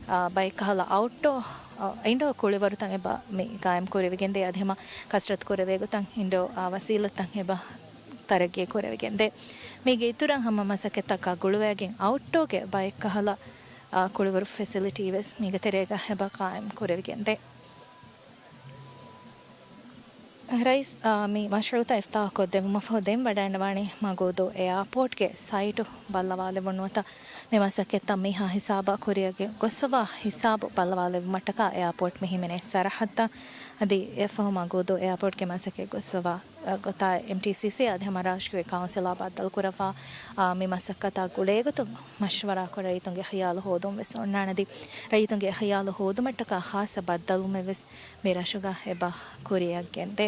އާ، ބައެއްކަހަލަ އައުޓްޑޯ، އާ، އިންޑޯ ކުޅިވަރުތައް އެބަ މި ގާއިމް ކުރެވިގެންދޭ. އަދި ހަމަ ކަސްރަތު ކުރެވޭ ގޮތަށް އިންޑޯ، އާ، ވަސީލަތްތައް އެބަ ތަރައްގީ ކުރެވިގެންދޭ. މީގެ އިތުރަށް ހަމަ މަސައްކަތްތަކާ ގުޅުވައިގެން އައުޓްޑޯގެ ބައެއްކަހަލަ، އާ، ކުޅިވަރު ފެސިލިޓީވެސް މީގެ ތެރޭގަ އެބަ ގާއިމް ކުރެވިގެންދޭ. ރައީސް، އާ، މި މަޝްރޫޢުތައް އިފްތާޙުކޮށްދެއްވުމަށްފަހު ދެން ވަޑައިގަންނަވާނީ މަގޫދޫ އެއާޕޯޓްގެ ސައިޓު ބައްލަވާލެވުނު ނުވަތަ މި މަސައްކަތްތައް މިހާ ހިސާބަށް ކުރިއަށް ގޮސްފަވާ ހިސާބު ބައްލަވާލެވުމަށްޓަކާ އެއާޕޯޓް މި ހިމެނޭ ސަރަހައްދަށް. އަދި އެއަށްފަހު މަގޫދޫ އެއާޕޯޓްގެ މަސައްކަތް ގޮސްފަވާ ގޮތާ އެމްޓީސީސީ އަދި ހަމަ ރާއްޖޭގެ ކައުންސިލާ ބައްދަލުކުރައްވާ، އާ، މި މަސައްކަތާ ގުޅޭގޮތުން މަޝްވަރާކޮށް ރައްޔިތުންގެ ޚިޔާލު ހޯދުން ވެސް އޮންނާނެ. އަދި ރައްޔިތުންގެ ޚިޔާލު ހޯދުމަށްޓަކާ ޚާއްޞަ ބައްދަލުމެއް ވެސް މި ރަށުގަ އެބަ ކުރިއަށް ގެންދޭ.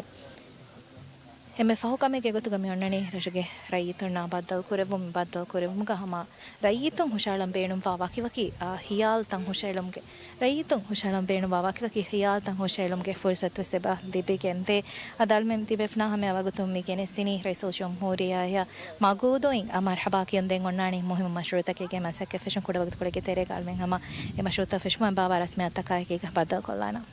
އެންމެ ފަހު ކަމެއްގެ ގޮތުގަ މި އޮންނަނީ ރަށުގެ ރައްޔިތުންނާ ބައްދަލު ކުރެއްވުން. މި ބައްދަލު ކުރެއްވުމުގަ ހަމަ ރައްޔިތުން ހުށަހަޅަން ބޭނުންވާ ވަކިވަކި، އާ، ޚިޔާލުތައް ހުށަހެޅުމުގެ، ރައްޔިތުން ހުށަހަޅަން ބޭނުންވާ ވަކިވަކި ޚިޔާލުތައް ހުށަހެޅުމުގެ ފުރުސަތު ވެސް އެބަ ލިބިގެންދޭ. އަދި އަޅުމެން ތިބޭފުޅުންނާ ހަމަޔަށް ވަގުތުން މި ގެނެސްދިނީ ރައީސުލްޖުމްހޫރިއްޔާ މަގޫދޫއިން މަރްޙަބާ ކިޔަން. ދެން އޮންނާނީ މުހިއްމު މަޝްރޫޢުތަކެއްގެ މަސައްކަތް ފެށުން. ކުޑަ ވަގުތުކޮޅެއްގެ ތެރޭގަ އަޅުމެން ހަމަ އެ މަޝްރޫޢުތައް ފެށުމަށް ބާއްވާ ރަސްމިއްޔާތުތަކާ އެކީގަ ބައްދަލުކޮށްލާނަން.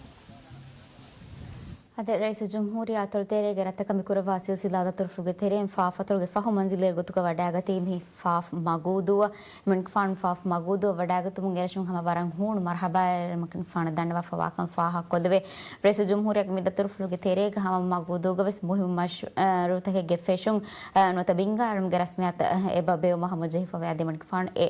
އަދި ރައީސުލްޖުމްހޫރިއްޔާ އަތޮޅު ތެރޭގަ ރަށްތަކަށް މި ކުރައްވާ ސިލްސިލާ ދަތުރުފުޅުގެ ތެރެއިން ފާފަތޮޅުގެ ފަހު މަންޒިލެއްގެ ގޮތުގަ ވަޑައިގަތީ މި ފާފް މަގޫދޫއަށް. އެމަނިކުފާނު ފާފް މަގޫދޫއަށް ވަޑައިގަތުމުން އެރަށުން ހަމަ ވަރަށް ހޫނު މަރްޙަބާއެއް އެމަނިކުފާނަށް ދަންނަވާފަ ވާކަން ފާހަގަކޮށްލެވޭ. ރައީސުލްޖުމްހޫރިއްޔާގެ މި ދަތުރުފުޅުގެ ތެރޭގަ ހަމަ މަގޫދޫގަވެސް މުހިއްމު މަޝް-، އަ، ރޫތަކެއްގެ ފެށުން، އަ، ނުވަތަ ބިންގާ އެޅުމުގެ ރަސްމިއްޔާތު އެބަ ބޭއްވުމަށް ހަމަޖެހިފަވޭ. އަދި އެމަނިކުފާނު އެ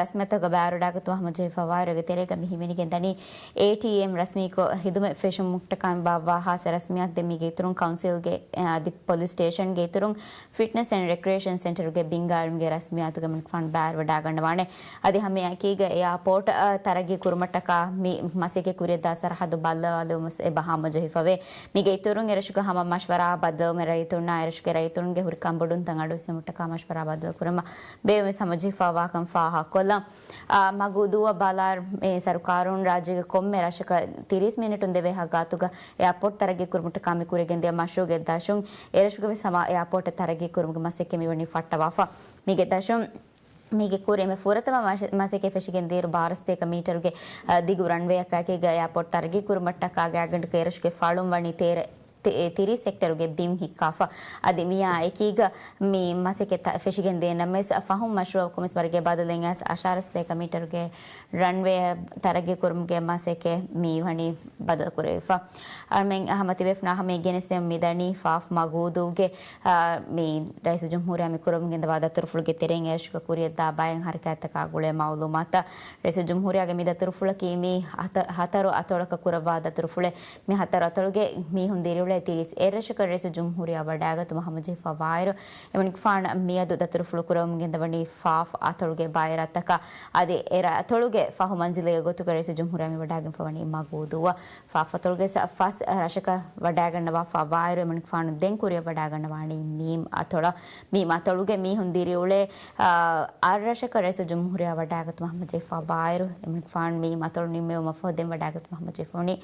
ރަސްމިއްޔާތުގަ ބާރުވެވަޑައިގަތުމަށް ހަމަޖެހިފަވާއިރު، އޭގެ ތެރޭގަ މި ހިމެނިގެން ދަނީ އޭޓީއެމް ރަސްމީކޮށް ހިދުމަތް ފެށުމަށްޓަކާ ބާއްވާ ޚާއްޞަ ރަސްމިއްޔާތެއް. މީގެ އިތުރުން ކައުންސިލްގެ، އަ، އަދި ޕޮލިސް ސްޓޭޝަންގެ އިތުރުން ފިޓްނަސް އެންޑް ރެކްރިއޭޝަން ސެންޓަރުގެ ބިންގާ އެޅުމުގެ ރަސްމިއްޔާތުގަ އެމަނިކުފާނު ބާރުވެވަޑައިގަންނަވާނެ. އަދި ހަމައެކީގަ އެއާޕޯޓް، އަ، ތަރައްގީ ކުރުމަށްޓަކާ މި މަސައްކަތް ކުރިއަށްދާ ސަރަހައްދު ބައްލަވާލެވުމަށް އެބަ ހަމަޖެހިފަވޭ. މީގެ އިތުރުން އެރަށުގަ ހަމަ މަޝްވަރާ ބައްދަލުވުމެއް ރައްޔިތުންނާ އެރަށުގެ ރައްޔިތުންގެ ހުރި ކަންބޮޑުވުންތައް އަޑުއިސްވުމަށްޓަކާ މަޝްވަރާ ބައްދަލުކުރުމަށް ބޭއްވުމެއް ހަމަޖެހިފައިވާކަން ފާހަގަކޮށްލަން. އާ، މަގޫދޫއަށް ބަލާ، އެ، ސަރުކާރުން ރާއްޖޭގެ ކޮންމެ ރަށަކަށް ތިރީސް މިނިޓުން ދެވޭ ހައްގާތުގަ އެއާޕޯޓް ތަރައްގީ ކުރުމަށްޓަކާ މި ކުރިގެންދިޔަ މަޝްރޫޢުގެ ދަށުން އެރަށުގަވެސް ހަމަ އެއާޕޯޓް ތަރައްގީ ކުރުމުގެ މަސައްކަތް މިވަނީ ފައްޓަވާފަ. މީގެ ދަށުން މީގެ ކުރިން މި ފުރަތަމަ މަސަ-، މަސައްކަތް ފެށިގެން ދިޔައިރު ބާރަ ސަތޭކަ މީޓަރުގެ، އަ، ދިގު ރަންވޭއަކާ އެކީގަ އެއާޕޯޓް ތަރައްގީ ކުރުމަށްޓަކާ ގާތްގަނޑަކަށް އެރަށުގެ ފަޅުން ވަނީ ތޭރަ، ތި-، އެ، ތިރީސް ހެކްޓަރުގެ ބިން ހިއްކާފަ. އަދި މިއާ އެކީގަ މި މަސައްކަތް ތަ-، ފެށިގެން ދޭނަމަވެސް ފަހުން މަޝްރޫޢަކުން ވެސް ވަރަށް ބަދަލެއް އައިސް އަށާރަ ސަތޭކަ މީޓަރުގެ ރަންވޭ ތަރައްގީ ކުރުމުގެ މަސައްކަތް މި ވަނީ ބަދަލު ކުރެވިފަ. އަޅުމެން ހަމަ ތިބޭފުޅުންނާ ހަމަ ގެނެސްދެމުން މިދަނީ ފާފް މަގޫދޫގެ، އާ، މި ރައީސުލްޖުމްހޫރިއްޔާ މި ކުރަމުން ގެންދަވާ ދަތުރުފުޅުގެ ތެރެއިން އެރަށުގަ ކުރިއަށްދާ ބައެއް ހަރަކާތްތަކާ ގުޅޭ މައުލޫމާތު. ރައީސުލްޖުމްހޫރިއްޔާގެ މި ދަތުރުފުޅަކީ މި ހަތަ-، ހަތަރު އަތޮޅަކަށް ކުރައްވާ ދަތުރުފުޅެއް. މި ހަތަރު އަތޮޅުގެ މީހުން ދިރިއުޅޭ ތިރީސް އެއް ރަށަކަށް ރައީސުލްޖުމްހޫރިއްޔާ ވަޑައިގަތުމަށް ހަމަޖެހިފަވާއިރު، އެމަނިކުފާނަށް މިއަދު ދަތުރުފުޅު ކުރަމުން ގެންދަވަނީ ފާފް އަތޮޅުގެ ބައެއް ރަށްތަކަށް. އަދި އެ ރަށް އަތޮޅުގެ ފަހު މަންޒިލެއްގެ ގޮތުގަ ރައީސުލްޖުމްހޫރިއްޔާ މި ވަޑައިގެންފަވަނީ މަގޫދޫއަށް. ފާފް އަތޮޅުގެ ސަ-، ފަސް ރަށަކަށް ވަޑައިގަންނަވާފަ ވާއިރު، އެމަނިކުފާނު ދެން ކުރިއަށް ވަޑައިގަންނަވާނީ މީމް އަތޮޅަށް. މީމް އަތޮޅުގެ މީހުން ދިރިއުޅޭ، އާ، އަށް ރަށަކަށް ރައީސުލްޖުމްހޫރިއްޔާ ވަޑައިގަތުމަށް ހަމަޖެހިފަ ވާއިރު، އެމަނިކުފާނު މީމް އަތޮޅު ނިންމެވުމަށްފަހު ދެން ވަޑައިގަތުމަށް ހަމަޖެހިފަވަނީ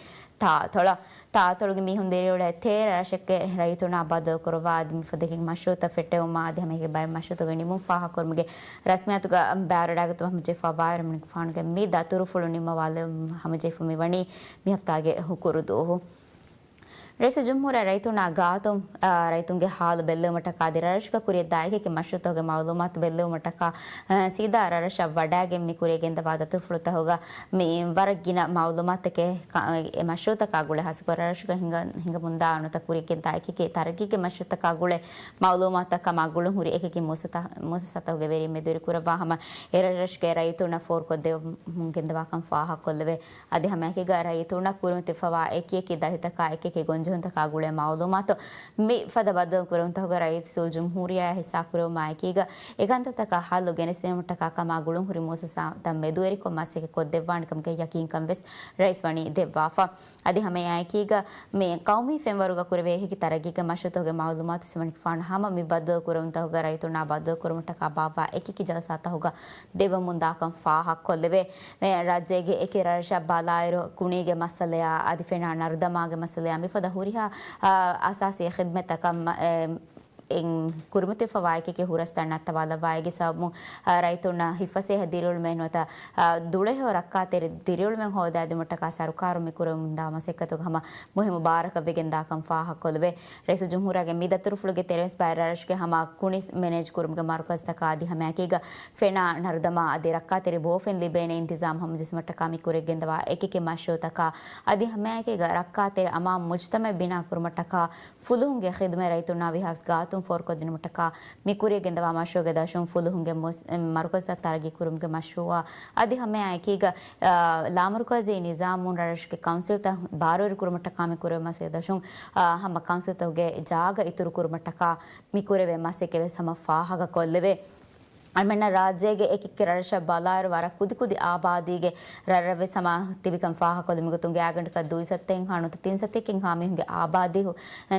ތާ އަތޮޅަށް. ތާ އަތޮޅުގެ މީހުން ދިރިއުޅޭ ތޭރަ ރަށެއްގެ ރައްޔިތުންނާ ބައްދަލުކުރައްވާ، އަދި މިފަދައިން މަޝްރޫޢުތައް ފެއްޓެވުމާ، އަދި ހަމައެކަނި ބައެއް މަޝްރޫޢުތަކުގެ ނިމުން ފާހަގަކުރުމުގެ ރަސްމިއްޔާތުގަ ބާރުވެވަޑައިގަތުމަށް ހަމަޖެހިފަ ވާއިރު، އެމަނިކުފާނުގެ މި ދަތުރުފުޅު ނިންމަވާލެވުމަށް ހަމަޖެހިފަ މިވަނީ މި ހަފްތާގެ ހުކުރު ދުވަހު. ރައީސުލްޖުމްހޫރިއްޔާ ރައްޔިތުންނާ ގާތުން، އާ، ރައްޔިތުންގެ ހާލު ބެއްލެވުމަށްޓަކާ އަދި ރަށްރަށުގަ ކުރިއަށްދާ އެކި އެކި މަޝްރޫޢުތަކުގެ މައުލޫމާތު ބެއްލެވުމަށްޓަކާ، އާ، ސީދާ ރަށްރަށަށް ވަޑައިގެން މި ކުރިއަށް ގެންދަވާ ދަތުރުފުޅުތަކުގަ މި ވަރަށް ގިނަ މައުލޫމާތުތަކެއް ކަ-، އެ މަޝްރޫޢުތަކާ ގުޅޭ ހާއްސަކޮށް ރަށްރަށުގަ ހިނގަ-، ހިނގަމުންދާ ނުވަތަ ކުރިއަށް ގެންދާ އެކި އެކި ތަރައްގީގެ މަޝްރޫޢުތަކާ ގުޅޭ މައުލޫމާތުތައް ކަމާ ގުޅުން ހުރި އެކި އެކި މުއައްސަސާ-، މުއައްސަސާތަކުގެ ވެރިން މެދުވެރިކުރައްވާ ހަމަ އެ ރަށްރަށުގެ ރައްޔިތުންނަށް ފޯރުކޮށްދެއްވަމުން ގެންދަވާކަން ފާހަގަކޮށްލެވޭ. އަދި ހަމައެކީގަ ރައްޔިތުންނަށް ކުރިމަތިވެފަވާ އެކި އެކި ދަތިތަކާ އެކި އެކި ގޮންޖެހުންތަކާ ގުޅޭ މައުލޫމާތު މި ފަދަ ބައްދަލު ކުރެވުންތަކުގަ ރައީސުލްޖުމްހޫރިއްޔާ ހިއްސާ ކުރެވުމާ އެކީގަ އެ ކަންތައްތަކާ ހައްލު ގެނެސްދިނުމަށްޓަކާ ކަމާ ގުޅުން ހުރި މުއައްސަސާތައް މެދުވެރިކޮށް މަސައްކަތް ކޮށްދެއްވާނެ ކަމުގެ ޔަޤީންކަން ވެސް ރައީސް ވަނީ ދެއްވާފަ. އަދި ހަމައެއާއެކީގަ މި ޤައުމީ ފެންވަރުގަ ކުރެވޭ އެކި އެކި ތަރައްގީގެ މަޝްރޫޢުތަކުގެ މައުލޫމާތު އެމަނިކުފާނު ހަމަ މި ބައްދަލު ކުރެވުންތަކުގަ ރައްޔިތުންނާ ބައްދަލު ކުރުމަށްޓަކާ ބާއްވާ އެކި އެކި ޖަލްސާތަކުގަ ދެއްވަމުންދާކަން ފާހަގަކޮށްލެވޭ. މި ރާއްޖޭގެ އެކި ރަށްރަށަށް ބަލާއިރު، ކުނީގެ މައްސަލަޔާ އަދި ފެނާ ނަރުދަމާގެ މައްސަލަޔާ މިފަދަ ހުރިހާ، އާ، އަސާސީ ޚިދްމަތްތަކަށް މަ-، އެ، އިން ކުރިމަތިވެފަވާ އެކި ހުރަސްތައް ނައްތަވާލައްވާ. އޭގެ ސަބަބުން، އާ، ރައްޔިތުންނަށް ހިތްފަސޭހަ ދިރިއުޅުމެއް ނުވަތަ، އާ، ދުޅަހެޔޮ ރައްކާތެރި ދިރިއުޅުމެއް ހޯދާދިނުމަށްޓަކާ ސަރުކާރުން މި ކުރަމުންދާ މަސައްކަތުގަ ހަމަ މުހިއްމު ބާރަކަށް ވެގެންދާކަން ފާހަގަކޮށްލެވޭ. ރައީސުލްޖުމްހޫރިއްޔާގެ މި ދަތުރުފުޅުގެ ތެރެއިން ބައެއް ރަށްރަށުގެ ހަމަ ކުނި މެނޭޖް ކުރުމުގެ މަރުކަޒުތަކާ އަދި ހަމައެކީގަ ފެނާ ނަރުދަމާ އަދި ރައްކާތެރި ބޯފެން ލިބޭނެ އިންތިޒާމް ހަމަޖެއްސުމަށްޓަކާ މި ކުރިއަށް ގެންދަވާ އެކިއެކި މަޝްރޫއުތަކާ އަދި ހަމައެކީގަ ރައްކާތެރި އަމާން މުޖްތަމައެއް ބިނާ ކުރުމަށްޓަކާ ފުލުހުންގެ ޚިދުމަތް ރައްޔިތުންނާ ވީހާވެސް ގާތުން ފޯރުކޮށްދިނުމަށްޓަކާ މި ކުރިއަށް ގެންދަވާ މަޝްރޫއުގެ ދަށުން ފުލުހުންގެ މުސް-، މަރުކަޒުތައް ތަރައްގީ ކުރުމުގެ މަޝްރޫއާ އަދި ހަމައެކީގަ، އާ، ލާމަރުކަޒީ ނިޒާމުން ރަށްރަށުގެ ކައުންސިލްތައް ބާރުވެރި ކުރުމަށްޓަކާ މި ކުރެވޭ މަސައްކަތް ދަށުން، އާ، ހަމަ ކައުންސިލްތަކުގެ ޖާގަ އިތުރު ކުރުމަށްޓަކާ މި ކުރެވޭ މަސައްކަތް ވެސް ހަމަ ފާހަގަކޮށްލެވޭ. އަޅުމެންނަށް ރާއްޖޭގެ އެކިއެކި ރަށްރަށަށް ބަލާއިރު ވަރަށް ކުދިކުދި އާބާދީގެ ރަށްރަށް ވެސް ހަމަ ތިބިކަން ފާހަގަކޮށްލުމުގެ ގޮތުން ގާތްގަނޑަކަށް ދުއިސައްތައެއްހާ ނުވަތަ ތިންސައްތައެކެއްހާ މީހުންގެ އާބާދީ ހު-،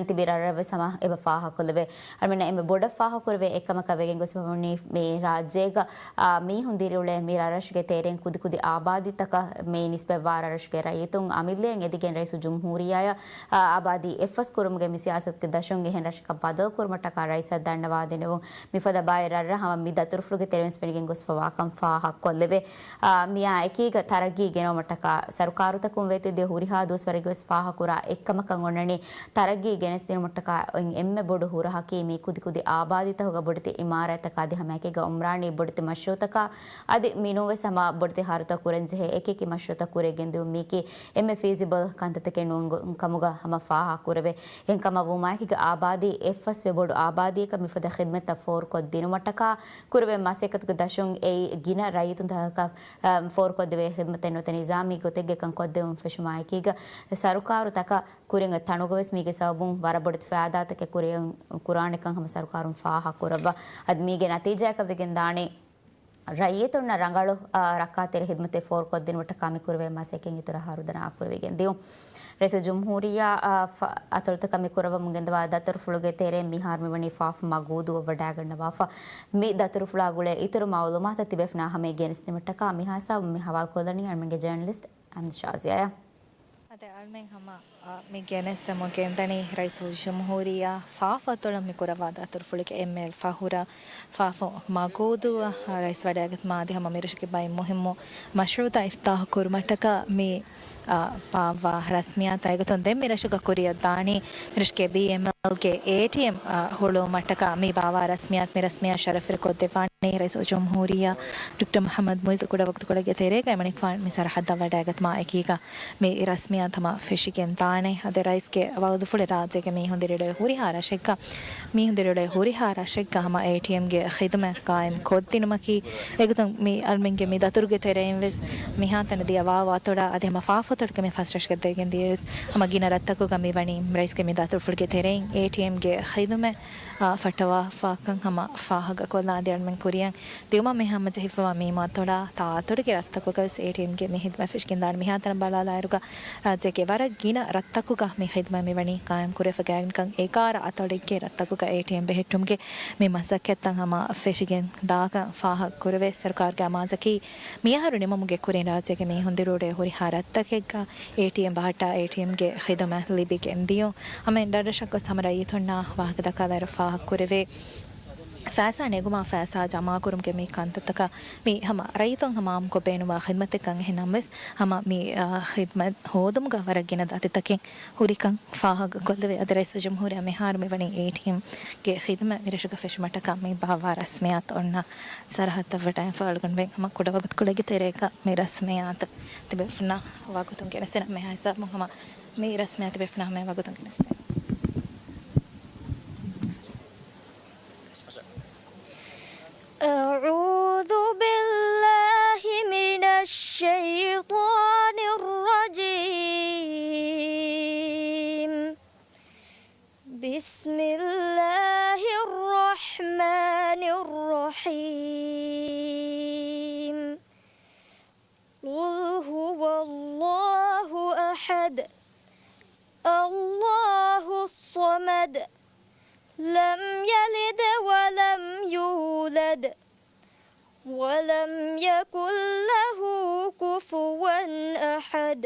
ތިބި ރަށްރަށް ވެސް ހަމަ އެބަ ފާހަގަކޮށްލެވޭ. އަޅުމެންނަށް އެންމެ ބޮޑަށް ފާހަގަކުރެވޭ އެއްކަމަކަށް ވެގެން ގޮސްފަ ވަނީ މި ރާއްޖޭގަ، އާ، މީހުން ދިރިއުޅޭ މި ރަށްރަށުގެ ތެރެއިން ކުދިކުދި އާބާދީތަކަށް މި ނިސްބަތްވާ ރަށްރަށުގެ ރައްޔިތުން އަމިއްލައަށް އެދިގެން ރައީސުލްޖުމްހޫރިއްޔާއަށް، އާ، އާބާދީ އެއްފަސް ކުރުމުގެ މި ސިޔާސަތުގެ ދަށުން އެހެން ރަށަކަށް ބަދަލުކުރުމަށްޓަކާ ރައީސަށް ދަންނަވާދިނެވުން. މިފަދަ ބައެއް ރަށްރަށް ހަމަ މި ދަތުރުފުޅުގެ ތެރެއިން ފެނިގެން ގޮސްފަވާކަން ފާހަގަކޮށްލެވޭ. އާ، މިއާ އެކީގަ ތަރައްގީ ގެނައުމަށްޓަކާ ސަރުކާރުތަކުން ވެއްދި ހުރިހާ ދުވަސްވަރެއްގެ ވެސް ފާހަގަކުރާ އެއްކަމަކަށް އޮންނަނީ ތަރައްގީ ގެނެސްދިނުމަށްޓަކާ އެންމެ ބޮޑު ހުރަހަކީ މި ކުދިކުދި އާބާދީތަކުގަ ބޮޑެތި އިމާރާތްތަކާ އަދި ހަމައެކީގަ އުމްރާނީ ބޮޑެތި މަޝްރޫއުތަކާ އަދި މިނޫންވެސް ހަމަ ބޮޑެތި ހަރުތައް ކުރަންޖެހޭ އެކިއެކި މަޝްރޫއުތައް ކުރިއަށް ގެންދިއުން މީކީ އެންމެ ފީޒިބަލް ކަންތައްތަކެއް ނޫން ކަމުގަ ހަމަ ފާހަގަކުރެވޭ. އެހެންކަމަށް ވުމާއެކީގަ އާބާދީ އެއްފަސްވެ ބޮޑު އާބާދީއަކަށް މިފަދަ ޚިދްމަތްތައް ފޯރުކޮށްދިނުމަށްޓަކާ ކުރެވޭ މަސައްކަތުގެ ދަށުން އެއީ ގިނަ ރައްޔިތުންތަކަކަށް، އަ، ފޯރުކޮށްދެވޭ ޚިދްމަތެއް ނުވަތަ ނިޒާމީ ގޮތެއްގެ ކަން ކޮށްދެއްވުން ފެށުމާއެކީގަ ސަރުކާރުތަކަށް ކުރިން ތަނުގަވެސް މީގެ ސަބަބުން ވަރަށް ބޮޑެތި ފައިދާތަކެއް ކުރިއަށް ކުރާނެކަން ހަމަ ސަރުކާރުން ފާހަގަކުރައްވާ. އަދި މީގެ ނަތީޖާއަކަށް ވެގެންދާނީ ރައްޔިތުންނަށް ރަނގަޅު، އާ، ރައްކާތެރި ޚިދްމަތެއް ފޯރުކޮށްދިނުމަށްޓަކާ މި ކުރެވޭ މަސައްކަތް އިތުރަށް ހަރުދަނާ ކުރެވިގެން ދިޔުން. ރައީސުލްޖުމްހޫރިއްޔާ، އާ، ފަ-، އަތޮޅުތަކަށް މި ކުރައްވަމުން ގެންދަވާ ދަތުރުފުޅުގެ ތެރެއިން މިހާރު މިވަނީ ފާފަ މަގޫދޫއަށް ވަޑައިގަންނަވާފަ. މި ދަތުރުފުޅާ ގުޅޭ އިތުރު މައުލޫމާތަށް ތިބޭފުޅުންނާ ހަމަޔަށް ގެނެސްދިނުމަށްޓަކާ މިހާ ހިސާބުން މި ހަވާލުކޮށްލަނީ އަޅުމެންގެ ޖާނަލިސްޓް އަމް ޝާޒިޔާ. އަދި އަޅުމެން ހަމަ، އަ، މި ގެނެސްދެމުން ގެންދަނީ ރައީސުލްޖުމްހޫރިއްޔާ ފާފަ އަތޮޅަށް މި ކުރައްވާ ދަތުރުފުޅުގެ އެންމެ ފަހުރަށް ފާފަ މަގޫދޫއަށް ރައީސް ވަޑައިގަތުމާ އަދި ހަމަ މިރަށުގެ ބައެއް މުހިއްމު މަޝްރޫއުތައް އިފްތާޙު ކުރުމަށްޓަކާ މި، އަ، ބާއްވާ ރަސްމިއްޔާތާ އެގޮތުން ދެން މިރަށުގަ ކުރިއަށް ދާނީ މިރަށުގެ ބީއެމްއެލްގެ އޭޓީއެމް، އަ، ހުޅުވުމަށްޓަކާ މި ބާއްވާ ރަސްމިއްޔާތު، މި ރަސްމިއްޔާ ޝަރަފުވެރިކޮށްދެއްވާނީ ރައީސުލްޖުމްހޫރިއްޔާ ޑޮކްޓަރ މުޙައްމަދު މުޢިއްޒު ކުޑަވަގުތުކޮޅެއްގެ ތެރޭގަ އެމަނިކުފާނު މި ސަރަހައްދަށް ވަޑައިގަތުމާ އެކީގަ މި ރަސްމިއްޔާތު ހަމަ ފެށިގެން ދާނެ. އަދި ރައީސްގެ ވަޢުދުފުޅެއް ރާއްޖޭގެ މީހުން ދިރިއުޅޭ ހުރިހާ ރަށެއްގަ، މީހުން ދިރިއުޅޭ ހުރިހާ ރަށެއްގަ ހަމަ އޭޓީއެމްގެ ޚިދުމަތް ޤާއިމް ކޮށްދިނުމަކީ، އެގޮތުން މި އަޅުމެންގެ މި ދަތުރުގެ ތެރެއިން ވެސް މިހާތަނަށް ދިޔަ ވާވާ އަތޮޅާ އަދި ހަމަ ފާފަ އަތޮޅުގެ މި ފަސް ރަށްގަ ދެގެން ދިޔަ ވެސް ހަމަ ގިނަ ރަށްތަކުގަ މި ވަނީ ރައީސްގެ މި ދަތުރުފުޅުގެ ތެރެއިން އޭޓީއެމްގެ ޚިދުމަތް، އާ، ފައްޓަވާފާކަން ހަމަ ފާހަގަކޮށްލާ އަދި އަޅުމެން ކުރިއަށް ދިއުމަށް މި ހަމަޖެހިފަވާ މި އަތޮޅާ ތާ އަތޮޅުގެ ރަށްތަކުގަ ވެސް އޭޓީއެމްގެ މި ޚިދުމަތް ފެށިގެންދާނެ. މިހާތަނަށް ބަލާލާއިރުގަ ރާއްޖޭގެ ވަރަށް ގިނަ ރަށްތަކުގަ މި ޚިދުމަތް މި ވަނީ ޤާއިމް ކުރެވިފަ ގާތްގަނޑަކަށް އެގާރަ އަތޮޅެއްގެ ރަށްތަކުގަ އޭޓީއެމް ބެހެއްޓުމުގެ މި މަސައްކަތްތައް ހަމަ ފެށިގެން ދާކަން ފާހަގަކުރެވޭ. ސަރުކާރުގެ އަމާޒަކީ މިއަހަރު ނިމުމުގެ ކުރިން ރާއްޖޭގެ މީހުން ދިރިއުޅޭ ހުރިހާ ރަށްތަކެއްގަ އޭޓީއެމް ބަހައްޓާ އޭޓީއެމްގެ ޚިދުމަތް ލިބިގެން ދިޔުން. ހަމަ އެންޑަށް ރަށަށް ގޮސް ހަމަ ރައްޔިތުންނާ ވާހަކަ ދައްކާލާއިރު ފާހަގަކުރެވޭ. ފައިސާ ނެގުމާ ފައިސާ ޖަމާކުރުމުގެ މި ކަންތައްތަކަށް މި ހަމަ ރައްޔިތުން ހަމަ އާއްމުކޮށް ބޭނުންވާ ޚިދުމަތެއްކަން އެހެން ނަމަވެސް، ހަމަ މި، އާ، ޚިދުމަތް ހޯދުމުގަ ވަރަށް ގިނަ ދަތިތަކެއް ހުރިކަން ފާހަގަކޮށްލެވޭ. އަދި ރައީސުލްޖުމްހޫރިއްޔާ މިހާރު މިވަނީ އޭޓީއެމްގެ ޚިދުމަތް މިރަށުގަ ފެށުމަށްޓަކާ މި ބާއްވާ ރަސްމިއްޔާތު އޮންނަ ސަރަހައްދަށް ވަޑައިގެންފަ އަޅުގަނޑުމެން ހަމަ ކުޑަވަގުތުކޮޅެއްގެ ތެރޭގަ މި ރަސްމިއްޔާތު ތިބޭފުޅުންނާ ވަގުތުން ގެނެސްދިނަ މިހާ ހިސާބުން ހަމަ މި ރަސްމިއްޔާތު ތިބޭފުޅުންނާ ހަމަ ވަގުތުން ގެނެސްދޭ. أعوذ بالله من الشيطان الرجيم. بسم الله الرحمن الرحيم. قل هو الله أحد. الله الصمد. لم يلد ولم يولد. ولم يكن له كفوا أحد.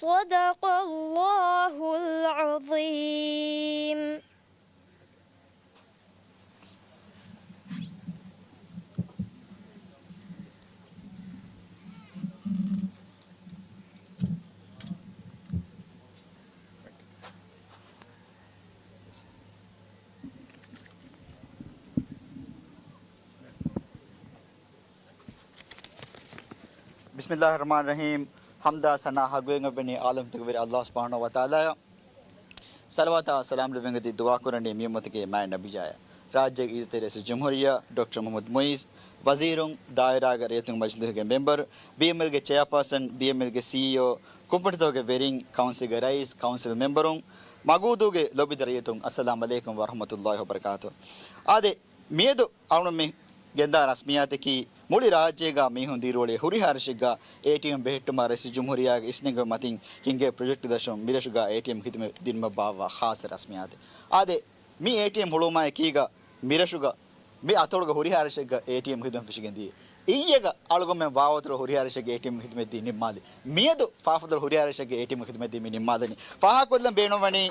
صدق الله العظيم. العظيم. ބިސްމިއްލާހި ރަޙްމާނި ރަޙީމް. ޙަމްދާ ސަނާ ޙައްޤުވެގެން އޮތް ވަނީ ޢާލަމްތަކުގެ ވެރި ﷲ ސުބްޙާނަހޫ ވަތަޢާލާއަށް. ޞަލަވާތާ ސަލާމް ލެއްވެން އެދި ދުޢާ ކުރަނީ މި އުއްމަތުގެ މާތް ނަބިއްޔާއަށް. ރާއްޖޭގެ އިއްޒަތްތެރި ރައީސުލްޖުމްހޫރިއްޔާ ޑޮކްޓަރ މުޙައްމަދު މުޢިއްޒު، ވަޒީރުން، ދާއިރާގެ ރައްޔިތުން މަޖިލީހުގެ މެމްބަރު، ބީއެމްއެލްގެ ޗެއާޕާސަން، ބީއެމްއެލްގެ ސީއީއޯ، ކުންފުނިތަކުގެ ވެރިން، ކައުންސިލްގެ ރައީސް، ކައުންސިލް މެމްބަރުން، މަގޫދޫގެ ލޯބިވެތި ރައްޔިތުން، އައްސަލާމް ޢަލައިކުމް ވަރަޙްމަތުﷲި ވަބަރަކާތުހު. އާދެ، މިއަދު އަޅުގަނޑު މި ގެންދާ ރަސްމިއްޔާތަކީ، މުޅި ރާއްޖޭގަ މީހުން ދިރިއުޅޭ ހުރިހާ ރަށެއްގަ އޭޓީއެމް ބެހެއްޓުމަށް ރައީސުލްޖުމްހޫރިއްޔާގެ އިސްނެންގެވި މަތިން ހިންގޭ ޕްރޮޖެކްޓް ދަށުން މިރަށުގަ އޭޓީއެމް ޚިދުމަތް ދިނުމަށް ބާއްވާ ޚާއްޞަ ރަސްމިއްޔާތެއް. އާދެ، މި އޭޓީއެމް ހުޅުވުމާ އެކީގަ މިރަށުގަ މި އަތޮޅުގަ ހުރިހާ ރަށެއްގަ އޭޓީއެމް ޚިދުމަތް ފެށިގެން ދިޔަ. އިއްޔެގަ އަޅުގަނޑުމެން ވާވަތުރު ހުރިހާ ރަށެއްގެ އޭޓީއެމް ޚިދުމަތް ދީ ނިންމާލި. މިއަދު ފާފަދަ ހުރިހާ ރަށެއްގެ އޭޓީއެމް ޚިދުމަތް ދީ މި ނިންމާލަނީ. ފާހަގަކޮށްލަން ބޭނުންވަނީ،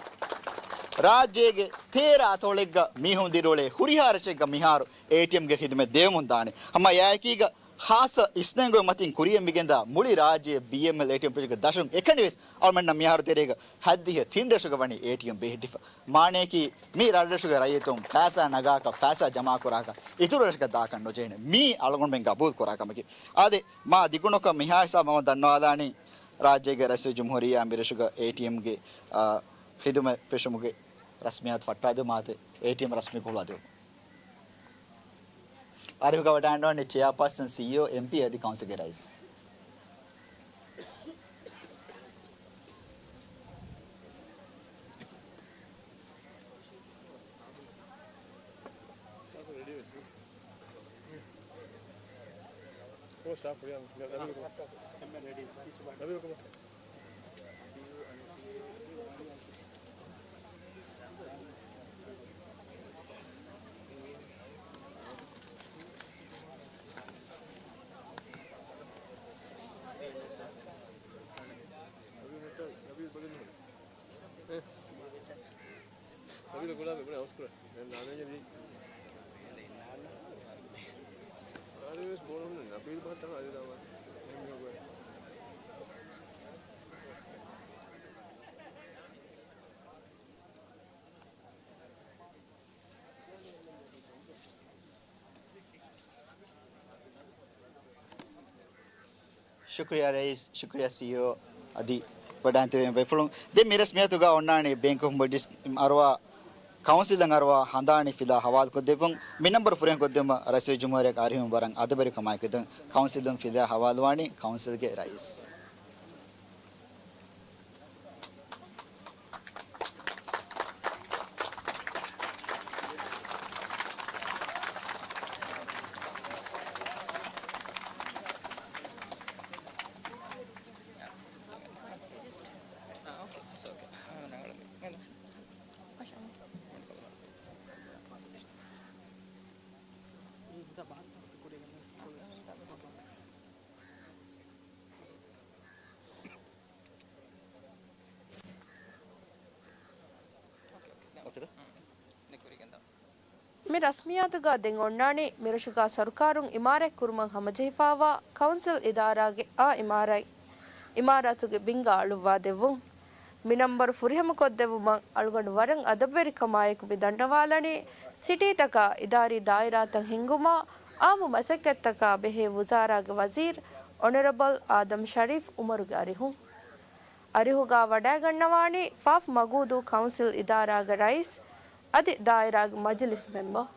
ރާއްޖޭގެ ތޭރަ އަތޮޅެއްގަ މީހުން ދިރިއުޅޭ ހުރިހާ ރަށެއްގަ މިހާރު އޭޓީއެމްގެ ޚިދުމަތް ދެވެމުން ދާނެ. ހަމަ އެއާއެކީގަ ޚާއްޞަ އިސްނެންގެވި މަތިން ކުރިއަށް މިގެންދާ މުޅި ރާއްޖެ ބީއެމްއެލް އޭޓީއެމް ޕްރޮޖެކްޓް ދަށުން އެކަނިވެސް އަޅުމެންނަށް މިހާރު ތެރޭގަ ހައްދިހަ ތިން ރަށުގަ ވަނީ އޭޓީއެމް ބެހެއްޓިފަ. މާނަޔަކީ، މި ރަށްރަށުގެ ރައްޔިތުން ފައިސާ ނަގާކަށް، ފައިސާ ޖަމާކުރާކަށް، އިތުރު ރަށަކަށް ދާކަށް ނުޖެހޭނެ. މީ އަޅުގަނޑުމެން ގަބޫލު ކުރާ ކަމަކީ. އާދެ، މާ ދިގުނުކޮށް މިހާ ހިސާބަށް ހަމަ ދަންނަވާލާނީ، ރާއްޖޭގެ ރައީސުލްޖުމްހޫރިއްޔާ މިރަށުގަ އޭޓީއެމްގެ، އާ، ޚިދުމަތް ފެށުމުގެ ރަސްމިއްޔާތު ފައްޓާދެއްވުމާތެ، އޭޓީއެމް ރަސްމީ ކޮށްލާދެއްވުމަށް. އަރިހުގަ ވަޑައިގަންނަވާނީ ޗެއާޕާސަން، ސީއީއޯ، އެމްޕީ އަދި ކައުންސިލްގެ ރައީސް. ޝުކުރިއްޔާ ރައީސް، ޝުކުރިއްޔާ ސީއީއޯ އަދި ވަޑައިގެން ބޭފުޅުން. ދެން މި ރަސްމިއްޔާތުގަ އޮންނާނީ ބޭންކް އޮފް މޮލްޑިވްސް އަރުވާ، ކައުންސިލަށް އަރުވާ ހަނދާނީ ފިލާ ހަވާލުކޮށްދެއްވުން. މި ނަންބަރު ފުރިހަމަކޮށްދެއްވުމަށް ރައީސުލްޖުމްހޫރިއްޔާގެ އަރިހުން ވަރަށް އަދަބުވެރިކަމާއެކު ދެން ކައުންސިލުން ފިލާ ހަވާލުވާނީ ކައުންސިލްގެ ރައީސް. މި ރަސްމިއްޔާތުގަ ދެން އޮންނާނީ މިރަށުގަ ސަރުކާރުން އިމާރާތް ކުރުމަށް ހަމަޖެހިފައިވާ ކައުންސިލް އިދާރާގެ އާ އިމާރާތް، އިމާރާތުގެ ބިންގާ އަޅުއްވާ ދެއްވުން. މި ނަންބަރު ފުރިހަމަކޮށްދެއްވުމަށް އަޅުގަނޑު ވަރަށް އަދަބުވެރިކަމާއެކު މި ދަންނަވާލަނީ، ސިޓީތަކާ އިދާރީ ދާއިރާތައް ހިންގުމާ، އާއްމު މަސައްކަތްތަކާ ބެހޭ ވުޒާރާގެ ވަޒީރު އޮނަރަބަލް އާދަމް ޝަރީފް އުމަރުގެ އަރިހުން. އަރިހުގަ ވަޑައިގަންނަވާނީ ފާފް މަގޫދޫ ކައުންސިލް އިދާރާގެ ރައީސް އަދި ދާއިރާގެ މަޖިލިސް މެމްބަރު.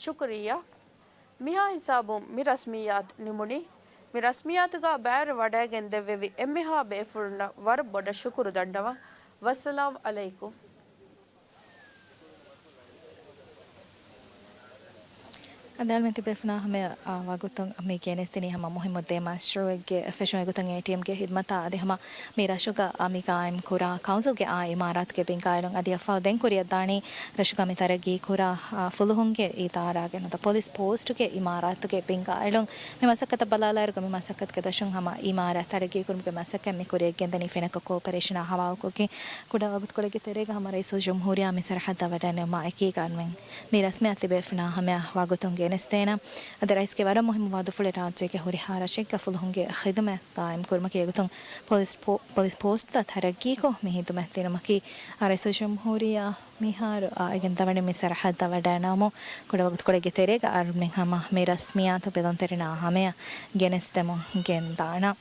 ޝުކުރިއްޔާ. މިހާ ހިސާބުން މި ރަސްމިއްޔާތު ނިމުނީ. މި ރަސްމިއްޔާތުގަ ބައިވެރިވެވަޑައިގެން ދެއްވެވި އެންމެހާ ބޭފުޅުންނަށް ވަރަށް ބޮޑަށް ޝުކުރު ދަންނަވަން. ވައްސަލާމް އަލައިކުމް. އަދި އަޅުމެން ތިބޭފުޅުންނާ ހަމަޔަށް ވަގުތުން މި ގެނެސްދިނީ ހަމަ މުހިއްމު ދެ މަޝްރޫއެއްގެ ފެށުމެއް ގޮތުން އޭޓީއެމްގެ ހިދުމަތާ އަދި ހަމަ މި ރަށުގަ މި ގާއިމް ކުރާ ކައުންސިލްގެ އާ އިމާރާތުގެ ބިންގާއިލުން އަދި އަށްފަހު ދެން ކުރިއަށް ދާނީ ރަށުގަ މި ތަރައްގީ ކުރާ، އާ، ފުލުހުންގެ އިދާރާގެ ނުވަތަ ޕޮލިސް ޕޯސްޓުގެ އިމާރާތުގެ ބިންގާއިލުން. މި މަސައްކަތަށް ބަލާލާއިރުގަ މި މަސައްކަތުގެ ދަށުން ހަމަ އިމާރާތް ތަރައްގީ ކުރުމުގެ މަސައްކަތް މި ކުރިއަށް ގެންދަނީ ފެނަކަ ކޯޕަރޭޝަނާ ހަވާލުކޮށްގެން. ކުޑަ ވަގުތުކޮޅެއްގެ ތެރޭގަ ހަމަ ރައީސުލްޖުމްހޫރިއްޔާ މި ސަރަހައްދަށް ވަޑައިނެވުމާ އެކީގަ އަޅުމެން މި ރަސްމިއްޔާތު ތިބޭފުޅުންނާ ހަމަޔަށް ވަގުތުން ގެނެސްދޭނަން. އަދި ރައީސްގެ ވަރަށް މުހިއްމު ވަދުފުޅެއް ރާއްޖޭގެ ހުރިހާ ރަށެއްގަ ފުލުހުންގެ ޚިދުމަތް ގާއިމް ކުރުމަކީ އެގޮތުން ޕޮލިސް ޕޯ-، ޕޮލިސް ޕޯސްޓްތައް ތަރައްގީކޮށް މި ހިދުމަތް ދިނުމަކީ، އާ، ރައީސުލްޖުމްހޫރިއްޔާ މިހާރު އައިގެން ދަވަނީ މި ސަރަހައްދަށް ވަޑައިނަމު، ކުޑަ ވަގުތުކޮޅެއްގެ ތެރޭގަ އަޅުމެން ހަމަ މި ރަސްމިއްޔާތު ބެލުންތެރިންނާ ހަމަޔަށް ގެނެސްދެމުން ގެންދާނަން.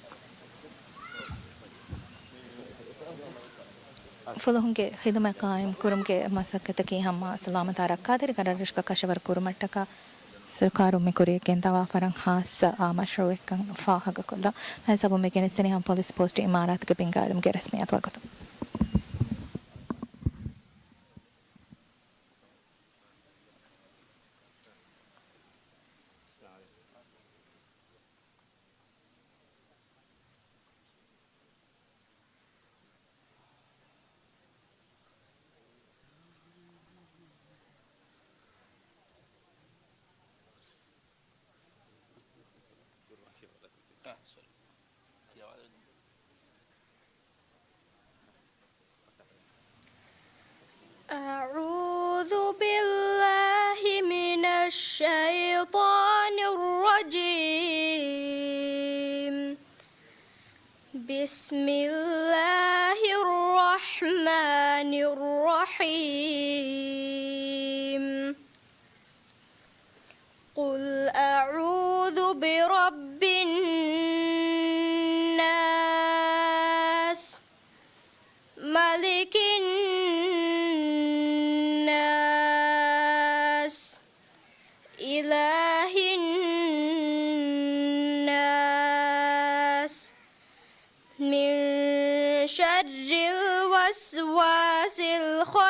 ފުލުހުންގެ ޚިދުމަތް ޤާއިމް ކުރުމުގެ މަސައްކަތަކީ ހަމަ ސަލާމަތާ ރައްކާތެރިކަން ރަށްރަށުގަ ކަށަވަރު ކުރުމަށްޓަކާ ސަރުކާރުން މި ކުރިއަށް ގެންދަވާ ވަރަށް ހާއްސަ އާ މަޝްރޫއެއްކަން ފާހަގަކޮށްލަން. މިހިސާބުން މި ގެނެސްދިނީ ހަމަ ޕޮލިސް ޕޯސްޓް އިމާރާތުގެ ބިންގާއިލުމުގެ ރަސްމިއްޔާތު ވަގުތު. أعوذ بالله من الشيطان الرجيم. بسم الله الرحمن الرحيم. قل أعوذ برب الناس، ملك الناس، إله الناس، من شر الوسواس الخناس،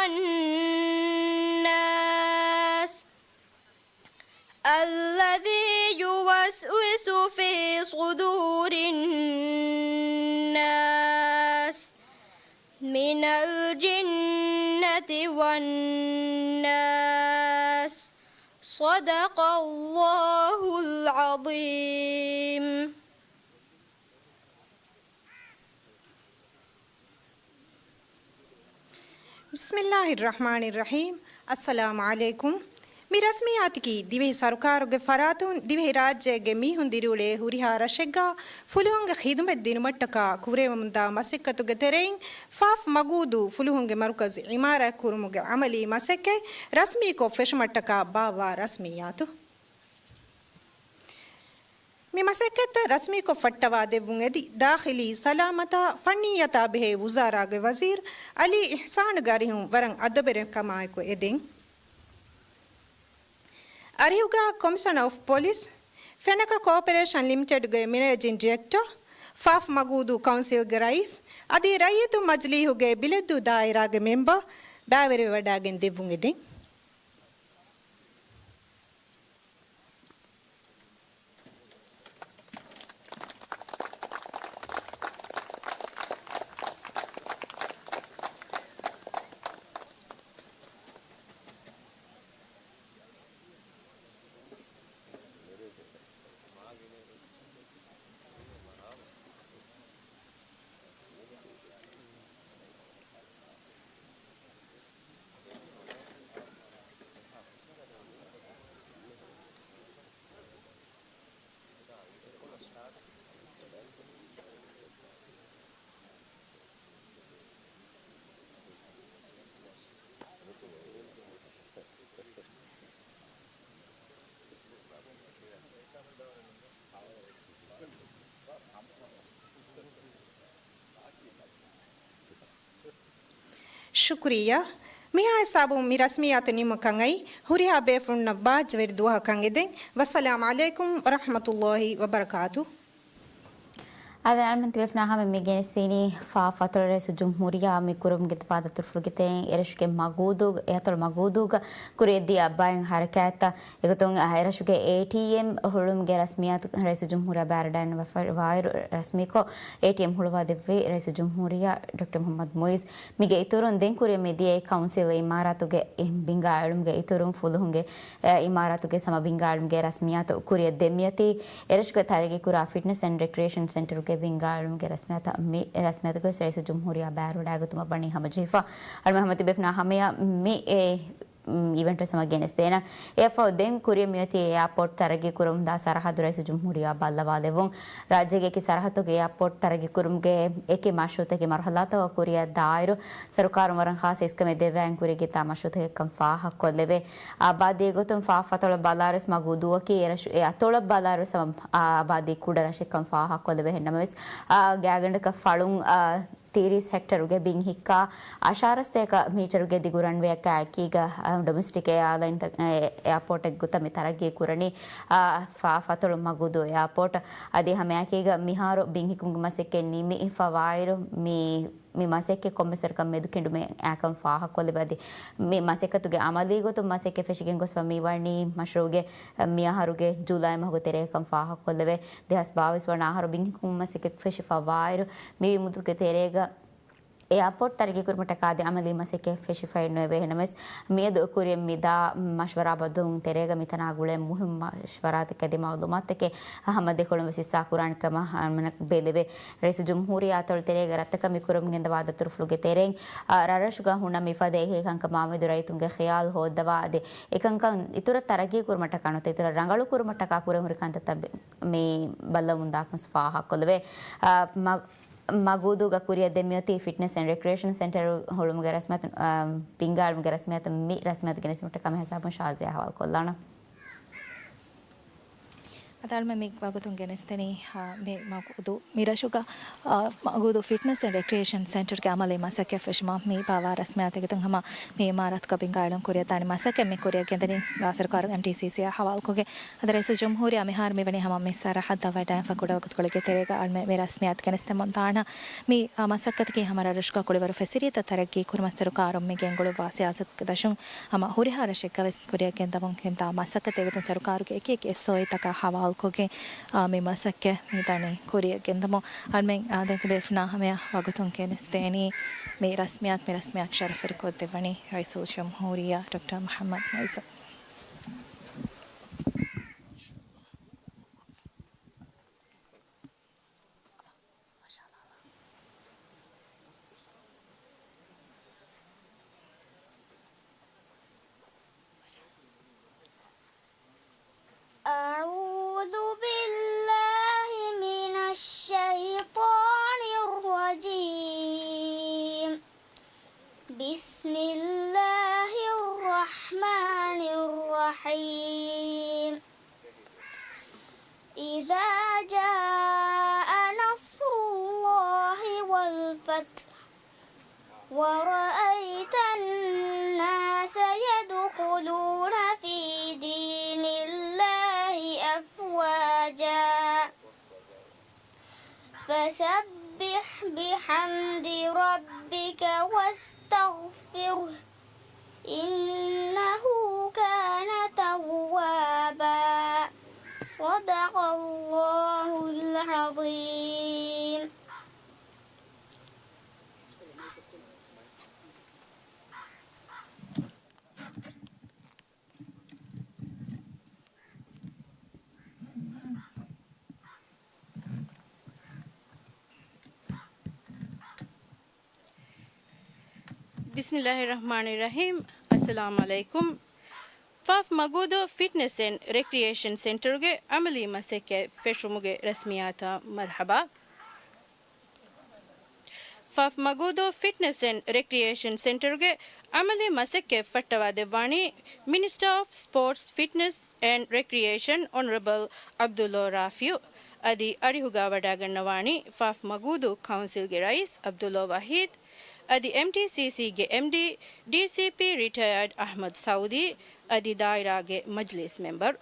الذي يوسوس في صدور الناس، من الجنة والناس. صدق الله العظيم. بسم الله الرحمن الرحيم. السلام عليكم. މި ރަސްމިއްޔާތަކީ ދިވެހި ސަރުކާރުގެ ފަރާތުން ދިވެހިރާއްޖޭގެ މީހުން ދިރިއުޅޭ ހުރިހާ ރަށެއްގަ ފުލުހުންގެ ޚިދުމަތް ދިނުމަށްޓަކާ ކުރެވެމުންދާ މަސައްކަތުގެ ތެރެއިން ފާފް މަގޫދޫ ފުލުހުންގެ މަރުކަޒު އިމާރާތް ކުރުމުގެ ޢަމަލީ މަސައްކަތް ރަސްމީކޮށް ފެށުމަށްޓަކާ ބާއްވާ ރަސްމިއްޔާތު. މި މަސައްކަތްތައް ރަސްމީކޮށް ފައްޓަވާ ދެއްވުން އެދި، ދާޚިލީ ސަލާމަތާ ފަންނިއްޔަތާ ބެހޭ ވުޒާރާގެ ވަޒީރު އަލީ އިޙްސާނުގެ އަރިހުން ވަރަށް އަދަބެރިކަމާއެކު އެދެން. އަރިހުގަ ކޮމިޝަނަރ އޮފް ޕޮލިސް، ފެނަކަ ކޯޕަރޭޝަން ލިމިޓެޑްގެ މެނޭޖިން ޑިރެކްޓަރ، ފާފް މަގޫދޫ ކައުންސިލްގެ ރައީސް، އަދި ރައްޔިތު މަޖިލީހުގެ ބިލެއްދޫ ދާއިރާގެ މެމްބަރ ބައިވެރިވެވަޑައިގެން ދެއްވުން އެދެން. ޝުކުރިއްޔާ. މިހާ ހިސާބުން މި ރަސްމިއްޔާތު ނިމުމަކަށް އައީ، ހުރިހާ ބޭފުޅުންނަށް ބާއްޖަވެރި ދުވަހަކަށް އެދެން. ވައްސަލާމް ޢަލައިކުމް ވަރަޙްމަތުﷲ ވަބަރަކާތު. އަދި އަޅުމެން ތިބޭފުޅުންނާ ހަމަ މި ގެނެސްދިނީ ފާފަތޮޅު ރައީސުލްޖުމްހޫރިއްޔާ މި ކުރަމުގެ ވާދަ ތުރުފުޅުގެ ތެރެއިން އެރަށުގެ މަގޫދޫ، އެ އަތޮޅު މަގޫދޫގަ ކުރިއަށްދިޔަ ބައެއް ހަރަކާތްތައް އެގޮތުން، އަ، އެރަށުގެ އޭޓީއެމް ހުޅުމުގެ ރަސްމިއްޔާތު ރައީސުލްޖުމްހޫރިއްޔާ ބައިވެރިވެފަ ވާއިރު ރަސްމީކޮށް، އޭޓީއެމް ހުޅުވާ ދެއްވީ ރައީސުލްޖުމްހޫރިއްޔާ ޑޮކްޓަރ މުޙައްމަދު މުޢިއްޒު. މީގެ އިތުރުން ދެން ކުރިއަށް މިދިޔަ ކައުންސިލް އިމާރާތުގެ ބިންގާ އެޅުމުގެ އިތުރުން ފުލުހުންގެ، އެ، އިމާރާތުގެ ހަމަ ބިންގާ އެޅުމުގެ ރަސްމިއްޔާތު ކުރިއަށް ދެން މިއޮތީ. އެރަށުގަ ތަރައްގީކުރާ ފިޓްނަސް އެންޑް ރެކްރިއޭޝަން ސެންޓަރުގެ ބިންގާ އެޅުމުގެ ރަސްމިއްޔާތަށް މި ރަސްމިއްޔާތުގެ ރައީސުލްޖުމްހޫރިއްޔާ ބައިވެރިވަޑައިގަތުމަށް ވަނީ ހަމަޖެހިފަ. އަޅުމެން ހަމަ ތިބޭފުޅުންނާ ހަމަޔަށް މި އެ އިވެންޓް ވެސް ހަމަ ގެނެސްދޭނަން. އެއަށްފަހު ދެން ކުރިއަށް މިއޮތީ އެއާޕޯޓް ތަރައްގީ ކުރަމުންދާ ސަރަހައްދު ރައީސުލްޖުމްހޫރިއްޔާ ބައްލަވާލެއްވުން. ރާއްޖޭގެ އެކި ސަރަހައްދުގެ އެއާޕޯޓް ތަރައްގީ ކުރުމުގެ އެކި މަޝްރޫޢުތަކެއް މަރުހަލާތަކަށް ކުރިއަށް ދާއިރު، ސަރުކާރުން ވަރަށް ޚާއްޞަ އިސްކަމެއް ދެއްވާ އެން ކުރިއަށް ގެންދާ މަޝްރޫޢުތަކެއްކަން ފާހަގަކޮށްލެވޭ. އާބާދީ ގޮތުން ފާފަތޮޅަށް ބަލާއިރުވެސް މަގޫދޫއަކީ އެރަށު، އެ އަތޮޅަށް ބަލާއިރުވެސް ހަމަ އާބާދީ ކުޑަ ރަށެއްކަން ފާހަގަކޮށްލެވޭ. އެހެންނަމަވެސް، އާ، ގާތްގަނޑަކަށް ފަޅުން، އާ، ތިރީސް ހެކްޓަރުގެ ބިން ހިއްކާ އަށާރަސްތޭކަ މީޓަރުގެ ދިގު ރަންވޭއަކާ އެކީގަ، އަ، ޑޮމެސްޓިކް އެއާލައިންތައް، އެ، އެއާޕޯޓެއް ގޮތަށް މި ތަރައްގީ ކުރަނީ، އަ، ފާފަތޮޅު މަގޫދޫ އެއާޕޯޓް. އަދި ހަމައެކީގަ މިހާރު ބިން ހިއްކުމުގެ މަސައްކަތް ނިމިފަ ވާއިރު މި، މި މަސައްކަތް ކޮންމެސް ވަރަކަށް މެދުކެނޑުމެއް އާކަން ފާހަގަކޮށްލެވޭ. އަދި މި މަސައްކަތުގެ އަމަލީ ގޮތުން މަސައްކަތް ފެށިގެން ގޮސްފަ މިވަނީ މަޝްރޫޢުގެ މިއަހަރުގެ ޖުލައި މަހުގެ ތެރޭކަން ފާހަގަކޮށްލެވޭ. ދެހާސް ބާވީސް ވަނަ އަހަރު ބިން ހިއްކުމުގެ މަސައްކަތް ފެށިފަ ވާއިރު، މި މުދަތުގެ ތެރޭގަ އެއާޕޯޓް ތަރައްގީ ކުރުމަށްޓަކާ އަދި އަމަލީ މަސައްކަތް ފެށިފައެއް ނުވެ. އެހެންނަމަވެސް، މިއަދު ކުރިއަށް މިދާ މަޝްވަރާ ބަދަލުވުމުގެ ތެރޭގަ މިތަނާ ގުޅޭ މުހިންމު މަޝްވަރާތަކެއް އަދި މައުލޫމާތުތަކެއް ހަމަ ދެކޮޅުން ވެސް ހިއްސާ ކުރާނެ ކަމަށް އަޅުމެންނަށް ބެލެވޭ. ރައީސުލްޖުމްހޫރިއްޔާ އަތޮޅު ތެރޭގަ ރަށްތަކަށް މި ކުރަމުން ގެންދަވާ ދަތުރުފުޅުގެ ތެރެއިން، އާ، ރަށްރަށުގަ ހުންނަ މިފަދަ އެކި ކަންކަމާ މެދު ރައްޔިތުންގެ ޚިޔާލު ހޯއްދަވާ އަދި އެކަންކަން އިތުރަށް ތަރައްގީ ކުރުމަށްޓަކާ ނުވަތަ އިތުރަށް ރަނގަޅު ކުރުމަށްޓަކާ ކުރަން ހުރި ކަންތައްތައް މި ބައްލަވަމުންދާކަން ފާހަގަކޮށްލެވޭ. އާ، މަ-، މަގޫދޫގަ ކުރިއަށް ދެން މިއޮތީ ފިޓްނަސް އެންޑް ރެކްރިއޭޝަން ސެންޓަރު ހުޅުމުގެ ރަސްމިއްޔާތު، އާ، ބިންގާ އެޅުމުގެ ރަސްމިއްޔާތު މި ރަސްމިއްޔާތު ގެނެސްދިނުމަށްޓަކާ މި ހިސާބުން ޝާޒިޔާ އަހުވާލު ކޮށްލާނަން. އަދި އަޅުމެން މި ވަގުތުން ގެނެސްދެނީ، އާ، މި މަގޫދޫ، މި ރަށުގަ، އާ، މަގޫދޫ ފިޓްނަސް އެންޑް ރެކްރިއޭޝަން ސެންޓަރުގެ އަމަލީ މަސައްކަތް ފެށުމަށް މި ބާވާ ރަސްމިއްޔާތުގެ ގޮތުން ހަމަ މި އިމާރާތުގަ ބިންގާ އެޅުން ކުރިއަށް ދާނީ މަސައްކަތް މި ކުރިއަށް ގެންދަނީ ސަރުކާރު އެމްޓީސީސީއާ ހަވާލުކޮށްގެން. އަދި ރައީސުލްޖުމްހޫރިއްޔާ މިހާރު މިވަނީ ހަމަ މި ސަރަހައްދަށް ވަޑައިގެންފަ ކުޑަވަގުތުކޮޅެއްގެ ތެރޭގަ އަޅުމެން މި ރަސްމިއްޔާތު ގެނެސްދެމުން ދާނަން. މި، އާ، މަސައްކަތަކީ ހަމަ ރަށްރަށުގަ ކުޅިވަރު ފެސިލިޓީތައް ތަރައްގީ ކުރުމަށް ސަރުކާރުން މި ގެންގުޅުއްވާ ސިޔާސަތުގެ ދަށުން ހަމަ ހުރިހާ ރަށެއްގަވެސް ކުރިއަށް ގެންދަމުން ގެންދާ މަސައްކަތެއް ގޮތުން ސަރުކާރުގެ އެކި އެކި އެސްއޯއީތަކާ ހަވާލުކޮށްގެން، އާ، މި މަސައްކަތް މިދަނީ ކުރިއަށް ގެންދަމުން. އަޅުމެން، އާ، ދެން ތިބޭފުޅުންނާ ހަމަޔަށް ވަގުތުން ގެނެސްދޭނީ މި ރަސްމިއްޔާތު، މި ރަސްމިއްޔާތު ޝަރަފުވެރިކޮށްދެއްވަނީ ރައީސުލްޖުމްހޫރިއްޔާ ޑޮކްޓަރ މުޙައްމަދު މުޢިއްޒު. أعوذ بالله من الشيطان الرجيم. بسم الله الرحمن الرحيم. إذا جاء نصر الله والفتح ورأيت الناس يدخلون في دين الله أفواجا فسبح بحمد ربك واستغفره إنه كان توابا. صدق الله العظيم. بسم الله الرحمن الرحيم. السلام عليكم. ފ. މަގޫދޫ ފިޓްނަސް އެންޑް ރެކްރިއޭޝަން ސެންޓަރުގެ އަމަލީ މަސައްކަތް ފެށުމުގެ ރަސްމިއްޔާތަށް މަރްޙަބާ. ފ. މަގޫދޫ ފިޓްނަސް އެންޑް ރެކްރިއޭޝަން ސެންޓަރުގެ އަމަލީ މަސައްކަތް ފައްޓަވާ ދެއްވާނީ މިނިސްޓަރ އޮފް ސްޕޯޓްސް، ފިޓްނަސް އެންޑް ރެކްރިއޭޝަން އޮނަރަބަލް ޢަބްދުﷲ ރާފިޢު. އަދި އަރިހުގަ ވަޑައިގަންނަވާނީ ފ. މަގޫދޫ ކައުންސިލްގެ ރައީސް ޢަބްދުﷲ ވަޙީދު، އަދި އެމްޓީސީސީގެ އެމްޑީ، ޑީސީޕީ ރިޓަޔާޑް އަޙްމަދު ސައުދީ، އަދި ދާއިރާގެ މަޖިލީސް މެމްބަރު.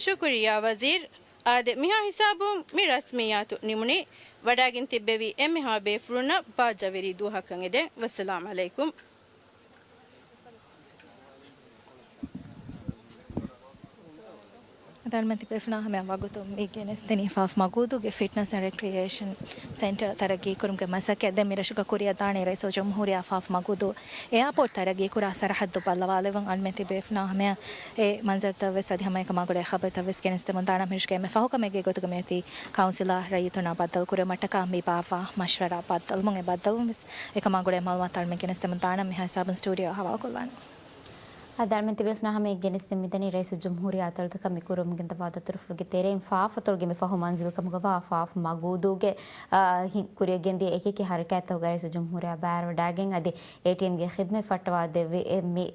ޝުކުރިއްޔާ ވަޒީރު. އާދެ، މިހާ ހިސާބުން މި ރަސްމިއްޔާތު ނިމުނީ. ވަޑާގެން ތިއްބެވި އެންމެހާ ބޭފުޅުންނަށް ބާއްޖަވެރި ދުވަހަކަށް އެދެން. ވައްސަލާމް ޢަލައިކުމް. އަދި އަޅުމެން ތިބޭފުޅުންނާ ހަމަޔަށް ވަގުތު މި ގެނެސްދިނީ ފާފް މަގޫދޫގެ ފިޓްނަސް އެންޑް ރެކްރިއޭޝަން ސެންޓަރ ތަރައްގީ ކުރުމުގެ މަސައްކަތް. ދެން މި ރަށުގަ ކުރިއަށް ދާނީ ރައީސުލްޖުމްހޫރިއްޔާ ފާފް މަގޫދޫ އެއާޕޯޓް ތަރައްގީ ކުރާ ސަރަހައްދު ބައްލަވާލެވުން. އަޅުމެން ތިބޭފުޅުންނާ ހަމަޔަށް އެ މަންޒަރުތައް ވެސް އަދި ހަމަ އެކަމާ ގުޅޭ ޚަބަރުތައް ވެސް ގެނެސްދެމުން ދާނަން. މިރަށުގެ އެންމެ ފަހުކަމެއްގެ ގޮތުގަ މިއޮތީ ކައުންސިލާ ރައްޔިތުންނާ ބައްދަލު ކުރުމަށްޓަކާ މި ބާއްވާ މަޝްވަރާ ބައްދަލުވުން. އެ ބައްދަލުވުން ވެސް އެކަމާ ގުޅޭ މައުލޫމާތު އަޅުމެން ގެނެސްދެމުން ދާނަން. މިހާ ހިސާބުން ސްޓޫޑިއޯ ހަވާލުކޮށްލާނަން. އަދި އަޅުމެން ތިބޭފުޅުންނާ ހަމަޔަށް ގެނެސްދެން މިދަނީ ރައީސުލްޖުމްހޫރިއްޔާ އަތޮޅުތަކަށް މި ކުރަމުން ގެންދަވާ ދަތުރުފުޅުގެ ތެރެއިން ފާފް އަތޮޅުގެ މި ފަހު މަންޒިލް ކަމުގަވާ ފާފް މަގޫދޫގެ، އާ، ހި-، ކުރިއަށް ގެންދިޔަ އެކިއެކި ހަރަކާތްތަކުގަ ރައީސުލްޖުމްހޫރިއްޔާ ބައިވެރިވެވަޑައިގެން އަދި އޭޓީއެމްގެ ޚިދުމަތް ފައްޓަވާ ދެއްވި އެ މި،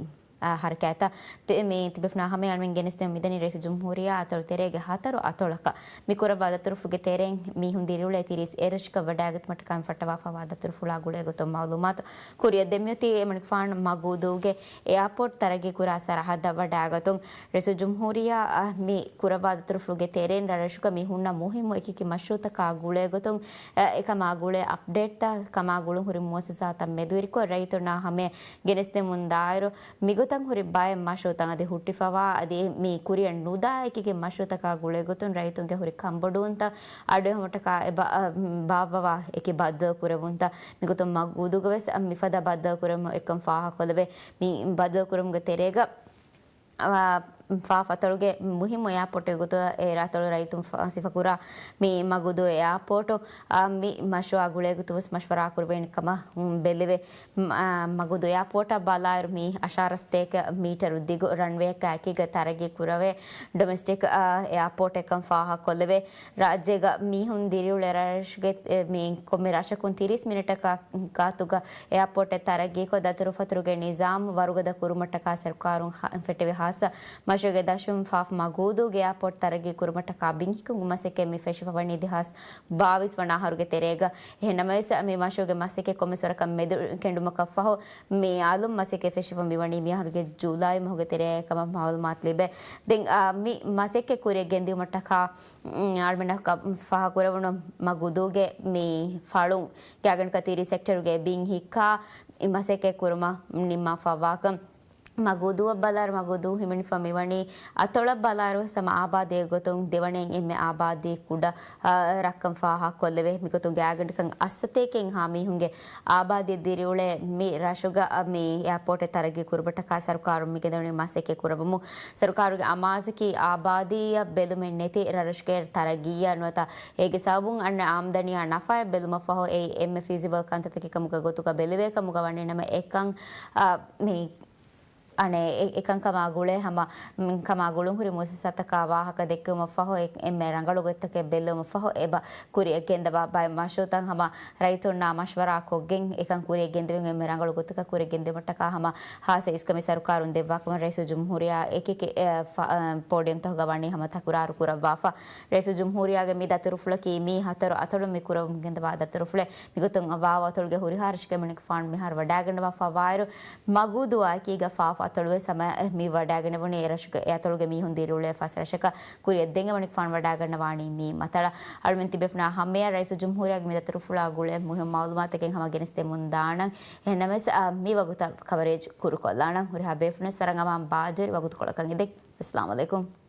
އާ، ހަރަކާތްތައް ތި-، މި ތިބޭފުޅުންނާ ހަމަޔަށް އަޅުމެން ގެނެސްދެން މިދަނީ ރައީސުލްޖުމްހޫރިއްޔާ އަތޮޅު ތެރޭގެ ހަތަރު އަތޮޅަކަށް މި ކުރައްވާ ދަތުރުފުޅުގެ ތެރެއިން މީހުން ދިރިއުޅޭ ތިރީސް އެއް ރަށަކަށް ވަޑައިގަތުމަށްޓަކާ ފައްޓަވާފައިވާ ދަތުރުފުޅާ ގުޅޭގޮތުން މައުލޫމާތު. ކުރިއަށް ދެން މިއޮތީ އެމަނިކުފާނު މަގޫދޫގެ އެއާޕޯޓް ތަރައްގީ ކުރާ ސަރަހައްދަށް ވަޑައިގަތުން. ރައީސުލްޖުމްހޫރިއްޔާ، އަ، މި ކުރައްވާ ދަތުރުފުޅުގެ ތެރެއިން ރަށްރަށުގަ މި ހުންނަ މުހިއްމު އެކިއެކި މަޝްރޫއުތަކާ ގުޅޭގޮތުން، އެކަމާ ގުޅޭ އަޕްޑޭޓްތައް، ކަމާ ގުޅުން ހުރި މުއައްސަސާތައް މެދުވެރިކޮށް، ރައްޔިތުންނާ ހަމަޔަށް ގެނެސްދެމުން ދާއިރު، މިގޮތަށް ހުރި ބައެއް މަޝްރޫއުތައް އަދި ހުއްޓިފަވާ އަދި މި ކުރިއަށް ނުދާ އެކި އެކި މަޝްރޫއުތަކާ ގުޅޭގޮތުން ރައްޔިތުންގެ ހުރި ކަންބޮޑުވުންތައް އަޑުއެހުމަށްޓަކާ އެބަ-، އަ، ބާއްވަވާ އެކި ބައްދަލު ކުރެވުންތައް މިގޮތުން މަގޫދޫގަ ވެސް މިފަދަ ބައްދަލު ކުރެވުމުން އެކަން ފާހަގަކޮށްލެވޭ. މި ބައްދަލު ކުރުމުގެ ތެރޭގަ އާ، ފާފް އަތޮޅުގެ މުހިއްމު އެއާޕޯޓެއް ގޮތުގަ އެ އަތޮޅު ރައްޔިތުން ފަ-، ސިފަކުރާ މި މަގޫދޫ އެއާޕޯޓު، އާ، މި މަޝްރޫއާ ގުޅޭގޮތުން ވެސް މަޝްވަރާ ކުރެވޭނެ ކަމަށް، އުން، ބެލެވޭ. މަ-، އާ، މަގޫދޫ އެއާޕޯޓަށް ބަލާއިރު މި އަށާރަ ސަތޭކަ މީޓަރު ދިގު ރަންވޭއަކާ އެކީގަ ތަރައްގީ ކުރެވޭ ޑޮމެސްޓިކް، އާ، އެއާޕޯޓެއްކަން ފާހަގަކޮށްލެވޭ. ރާއްޖޭގަ މީހުން ދިރިއުޅޭ ރަށްރަށުގެ، އެ، މި ކޮންމެ ރަށަކުން ތިރީސް މިނެޓަކާ ގާތުގަ އެއާޕޯޓެއް ތަރައްގީކޮށް، ދަތުރުފަތުރުގެ ނިޒާމް ވަރުގަދަ ކުރުމަށްޓަކާ ސަރުކާރުން ހަ-، ފެއްޓެވި ހާއްސަ މަޝްރޫއުގެ ދަށުން ފާފް މަގޫދޫގެ އެއާޕޯޓް ތަރައްގީ ކުރުމަށްޓަކާ ބިން ހިއްކުމުގެ މަސައްކަތް މި ފެށިފަވަނީ ދެހާސް ބާވީސް ވަނަ އަހަރުގެ ތެރޭގަ. އެހެންނަމަވެސް، މި މަޝްރޫއުގެ މަސައްކަތް ކޮންމެސް ވަރަކަށް މެދު ކެނޑުމަކަށް ފަހު، މި އަލުން މަސައްކަތް ފެށިފަ މިވަނީ މިއަހަރުގެ ޖޫލައި މަހުގެ ތެރޭގައި ކަމަށް މައުލޫމާތު ލިބޭ. ދެން، އާ، މި މަސައްކަތް ކުރިއަށް ގެންދިއުމަށްޓަކާ، އުން، އަޅުމެންނަށް ފާހަގަކުރެވުނު މަގޫދޫގެ މި ފަޅުން ގާތްގަނޑަކަށް ތިރީސް ހެކްޓަރުގެ ބިން ހިއްކާ މަސައްކަތް ކުރުމަށް ނިންމާފައިވާކަން. މަގޫދޫއަށް ބަލާއިރު، މަގޫދޫ ހިމެނިފަ މިވަނީ އަތޮޅަށް ބަލާއިރު ހަމަ އާބާދީއެއް ގޮތުން ދެވަނައިން އެންމެ އާބާދީ ކުޑަ، އަ، ރަށްކަން ފާހަގަކޮށްލެވޭ. މިގޮތުން ގާތްގަނޑަކަށް އަށްސަތޭކައެއްހާ މީހުންގެ އާބާދީ ދިރިއުޅޭ މި ރަށުގަ، އަ، މި އެއާޕޯޓެއް ތަރައްގީ ކުރުމަށްޓަކާ ސަރުކާރުން މިގެންދަވަނީ މަސައްކަތް ކުރައްވަމުން. ސަރުކާރުގެ އަމާޒަކީ އާބާދީއަށް ބެލުމެއް ނެތި ރަށްރަށުގެ ތަރައްގީއަށް ނުވަތަ އޭގެ ސަބަބުން އަންނަ އާމްދަނީއާ ނަފާއެއް ބެލުމަށްފަހު އެއީ އެންމެ ފީޒިބަލް ކަންތައްތަކެއް ކަމުގެ ގޮތުގަ ބެލެވޭ ކަމުގަ ވަނީ. ނަމަ އެކަން، އާ، މި އަނެއް އެ-، އެކަންކަމާ ގުޅޭ ހަމަ، މި ކަމާ ގުޅުންހުރި މުއައްސަސާތަކާ ވާހަކަ ދެއްކެވުމަށްފަހު އެ-، އެންމެ ރަނގަޅު ގޮތްތަކެއް ބެއްލެވުމަށްފަހު އެބަ ކުރިއަށް ގެންދަވާ ބައެއް މަޝްރޫއުތައް ހަމަ ރައްޔިތުންނާ މަޝްވަރާ ކޮށްގެން އެކަން ކުރިއަށް ގެންދެވެން އެންމެ ރަނގަޅު ގޮތަކަށް ކުރިއަށް ގެންދެވުމަށްޓަކާ ހަމަ ހާއްސަ އިސްކަމެއް ސަރުކާރުން ދެއްވާކަމަށް ރައީސުލްޖުމްހޫރިއްޔާ އެކި އެކި، އެ، ފަ-، އެ، ޕޯޑިއަމްތަކުގަ ވަނީ ހަމަ ތަކުރާރު ކުރައްވާފަ. ރައީސުލްޖުމްހޫރިއްޔާގެ މި ދަތުރުފުޅަކީ މި ހަތަރު އަތޮޅުން މި ކުރަމުން ގެންދަވާ ދަތުރުފުޅެއް. މިގޮތުން ވާވަ އަތޮޅުގެ ހުރިހާ ރަށެއްގެ އެމަނިކުފާނު މިހާރު ވަޑައިގަންނަވާފައިވާއިރު، މަގޫދޫއާއެކީގަ ފާފް އަތޮޅުވެސް ހަމަ މި ވަޑައިގަނެވުނީ އެ ރަށުގެ އެ އަތޮޅުގެ މީހުން ދިރިއުޅޭ ފަސް ރަށަކަށް. ކުރިއަށް ދެން އެމަނިކުފާނު ވަޑައިގަންނަވާނީ މި މަތަޅަށް. އަޅުމެން ތިބޭފުޅުންނާ ހަމަޔަށް ރައީސުލްޖުމްހޫރިއްޔާގެ މި ދަތުރުފުޅާ ގުޅޭ މުހިއްމު މައުލޫމާތުތަކެއް ހަމަ ގެނެސްދެމުން ދާނަން. އެހެންނަމަވެސް، އާ، މި ވަގުތަށް ކަވަރޭޖް ކުރުކޮށްލާނަން. ހުރިހާ ބޭފުޅުންވެސް ވަރަށް އަމާން ބާއްޖަވެރި ވަގުތުކޮޅަކަށް އެދެން. އައްސަލާމު ޢަލައިކުމް.